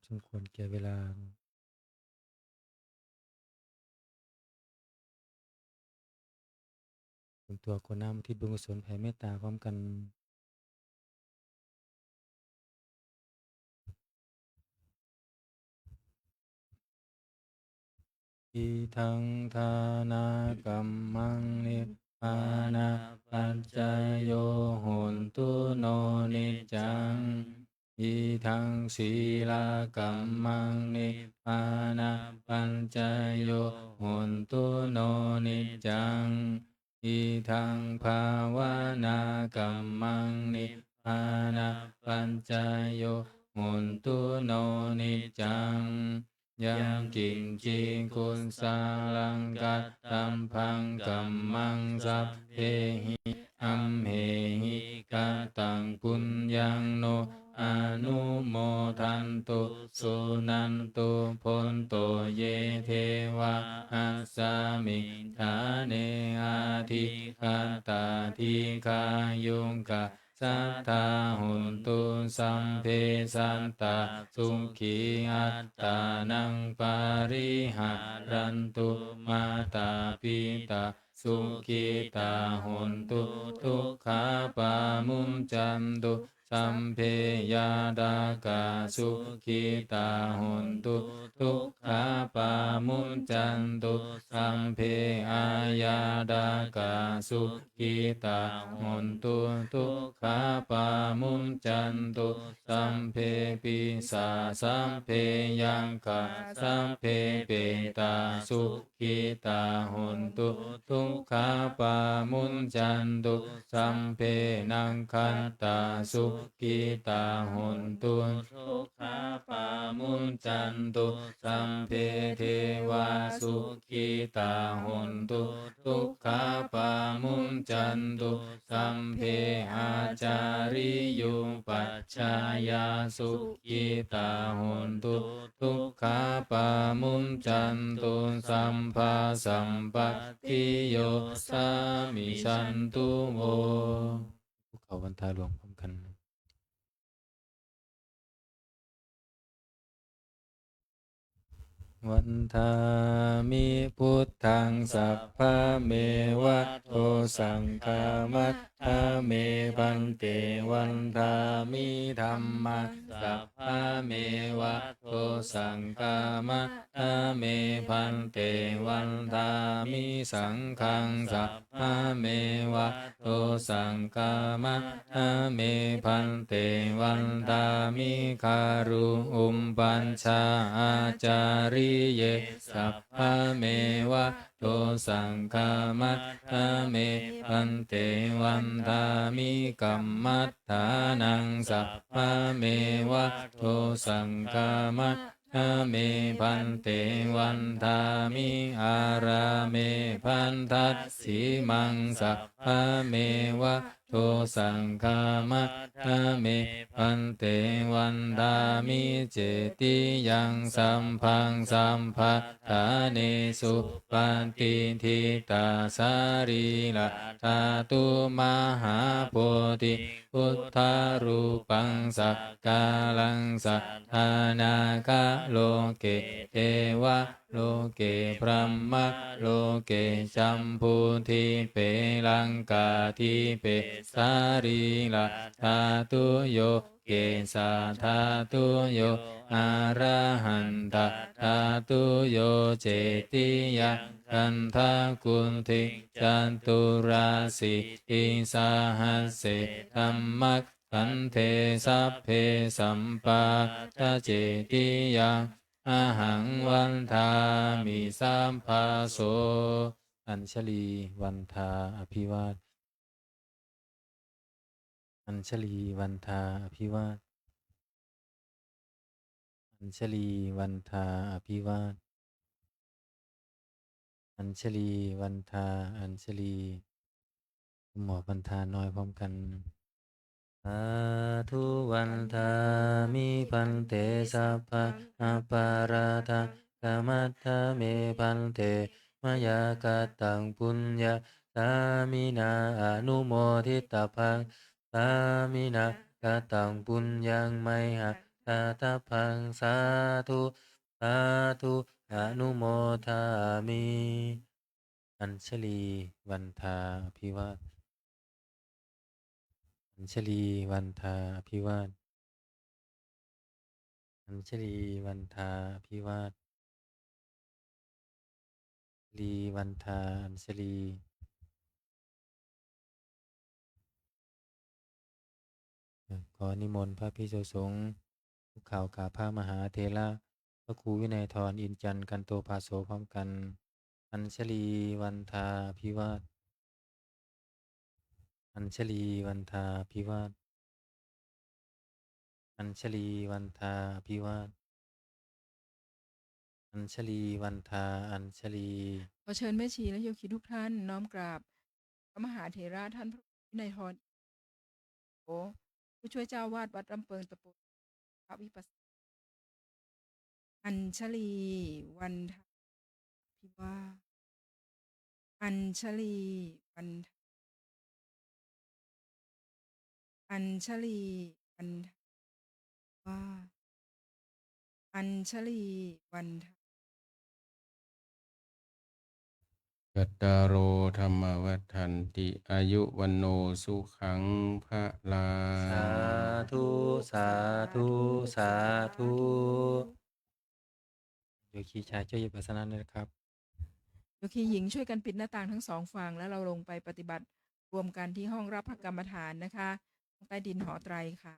สมควรแก่เวลา เตรียมตัวกรวดน้ำอุทิศบุญกุศลแผ่เมตตาพร้อมกัน Idaṃ dānakammaṃ nibbānapaccayo hotu no niccaṃ. Idaṃ sīlakammaṃ nibbānapaccayo hotu no niccaṃ. Idaṃ bhāvanākammaṃ nibbānapaccayo hotu no niccaṃ. Yaṃ kiñci kusalaṃ kattabbaṃ kammaṃ sabbehi amhehi kataṃ puññaṃ no anumodantu suṇantu bhonto ye devā asmiṃ ṭhāne adhigatā dīghāyukā sadā hontu sabbe sattā sukhī attānaṃ pariharantu. Mātā pitā sukhitā hontu dukkhā pamuñcantu. Sabbe ñātakā sukhitā hontu dukkhā pamuñcantu. Sabbe añātakā sukhitā hontu dukkhā pamuñcantu. Sabbe pisā sabbe yakkhā sabbe petā sukhitā hontu dukkhā pamuñcantu. Sabbe nakkhattā sukhitā hontu dukkhā pamuñcantu. Sabbe devā sukhitā hontu dukkhā pamuñcantu. Sabbe ācariyupajjhāyā sukhitā hontu dukkhā pamuñcantu. Sabbasampattiyosāmi santu vo. คุกเข่าวันทาหลวงพร้อมกัน Vandāmi buddhaṃ sabbameva dosaṃ khamattha me bhante. Vandāmi dhammaṃ sabbameva dosaṃ khamattha me bhante. Vandāmi saṅghaṃ sabbameva dosaṃ khamattha me bhante. Vandāmi gurūpajjhāyācariye sabbameva dosaṃ khamattha me bhante. Vandāmi kammaṭṭhānaṃ sabbameva dosaṃ khamattha me bhante. Vandāmi ārāme bhaddasīmaṃ sabbameva dosaṃ khamattha me bhante. Vandāmi cetiyaṃ sabbaṃ sabbaṭṭhānesu patiṭṭhitā sarīradhātu mahābodhi buddharūpaṃ sakāraṃ saddhā nāgaloke devaloke brahmaloke jambudīpe laṅkādīpe sarīradhātuyo kesādhātuyo arahantaṃ dhātuyo cetiyaṃ gandhakuṭi caturāsītisahassi dhammakkhandhe sabbe sampādacetiyaṃ ahaṃ vandāmi sabbaso. Añjalī vandā abhivād. Añjalī vandā abhivād. Añjalī vandā abhivād. Añjalī vandā añjalī. ก้มหัววันทาน้อยพร้อมกัน Sādhu vandāmi bhante sabbaṃ aparādhaṃ khamattha me bhante. Mayā kataṃ puññaṃ sāminā anumoditabbaṃ. Sāminā kataṃ puññaṃ mayhaṃ Sabbasattānaṃ hitāya. Sādhu, sādhu, anumodāmi. Añjalī vandā abhivād. Añjalī vandā abhivād. Añjalī vandā abhivād. Añjalī vandā añjalī. ขอนิมนต์พระภิกษุสงฆ์ คุกเข่ากราบพระมหาเถระ พระครูวินัยธร อินทร์จันทร์ กันโตภาโส พร้อมกัน Añjalī vandā abhivād. Añjalī vandā abhivād. Añjalī vandā abhivād. Añjalī vandā añjalī. ขอเชิญแม่ชีและโยคีทุกท่านน้อมกราบพระมหาเถระท่านพระวินัยธร โอ ผู้ช่วยเจ้าอาวาสวัดลำเปิงตะปู พระวิปัสส Añjalī vandā abhivād. Añjalī vandā. Añjalī vandā. Añjalī vandā. Cattāro dhammā vaḍḍhanti, āyu vaṇṇo sukhaṃ balaṃ. Sādhu, sādhu, sādhu. โยคีชายช่วยหยิบอาสนะด้วยนะครับ โยคีหญิงช่วยกันปิดหน้าต่างทั้งสองฝั่ง แล้วเราลงไปปฏิบัติรวมกันที่ห้องรับพระกรรมฐานนะคะ ห้องใต้ดินหอไตรค่ะ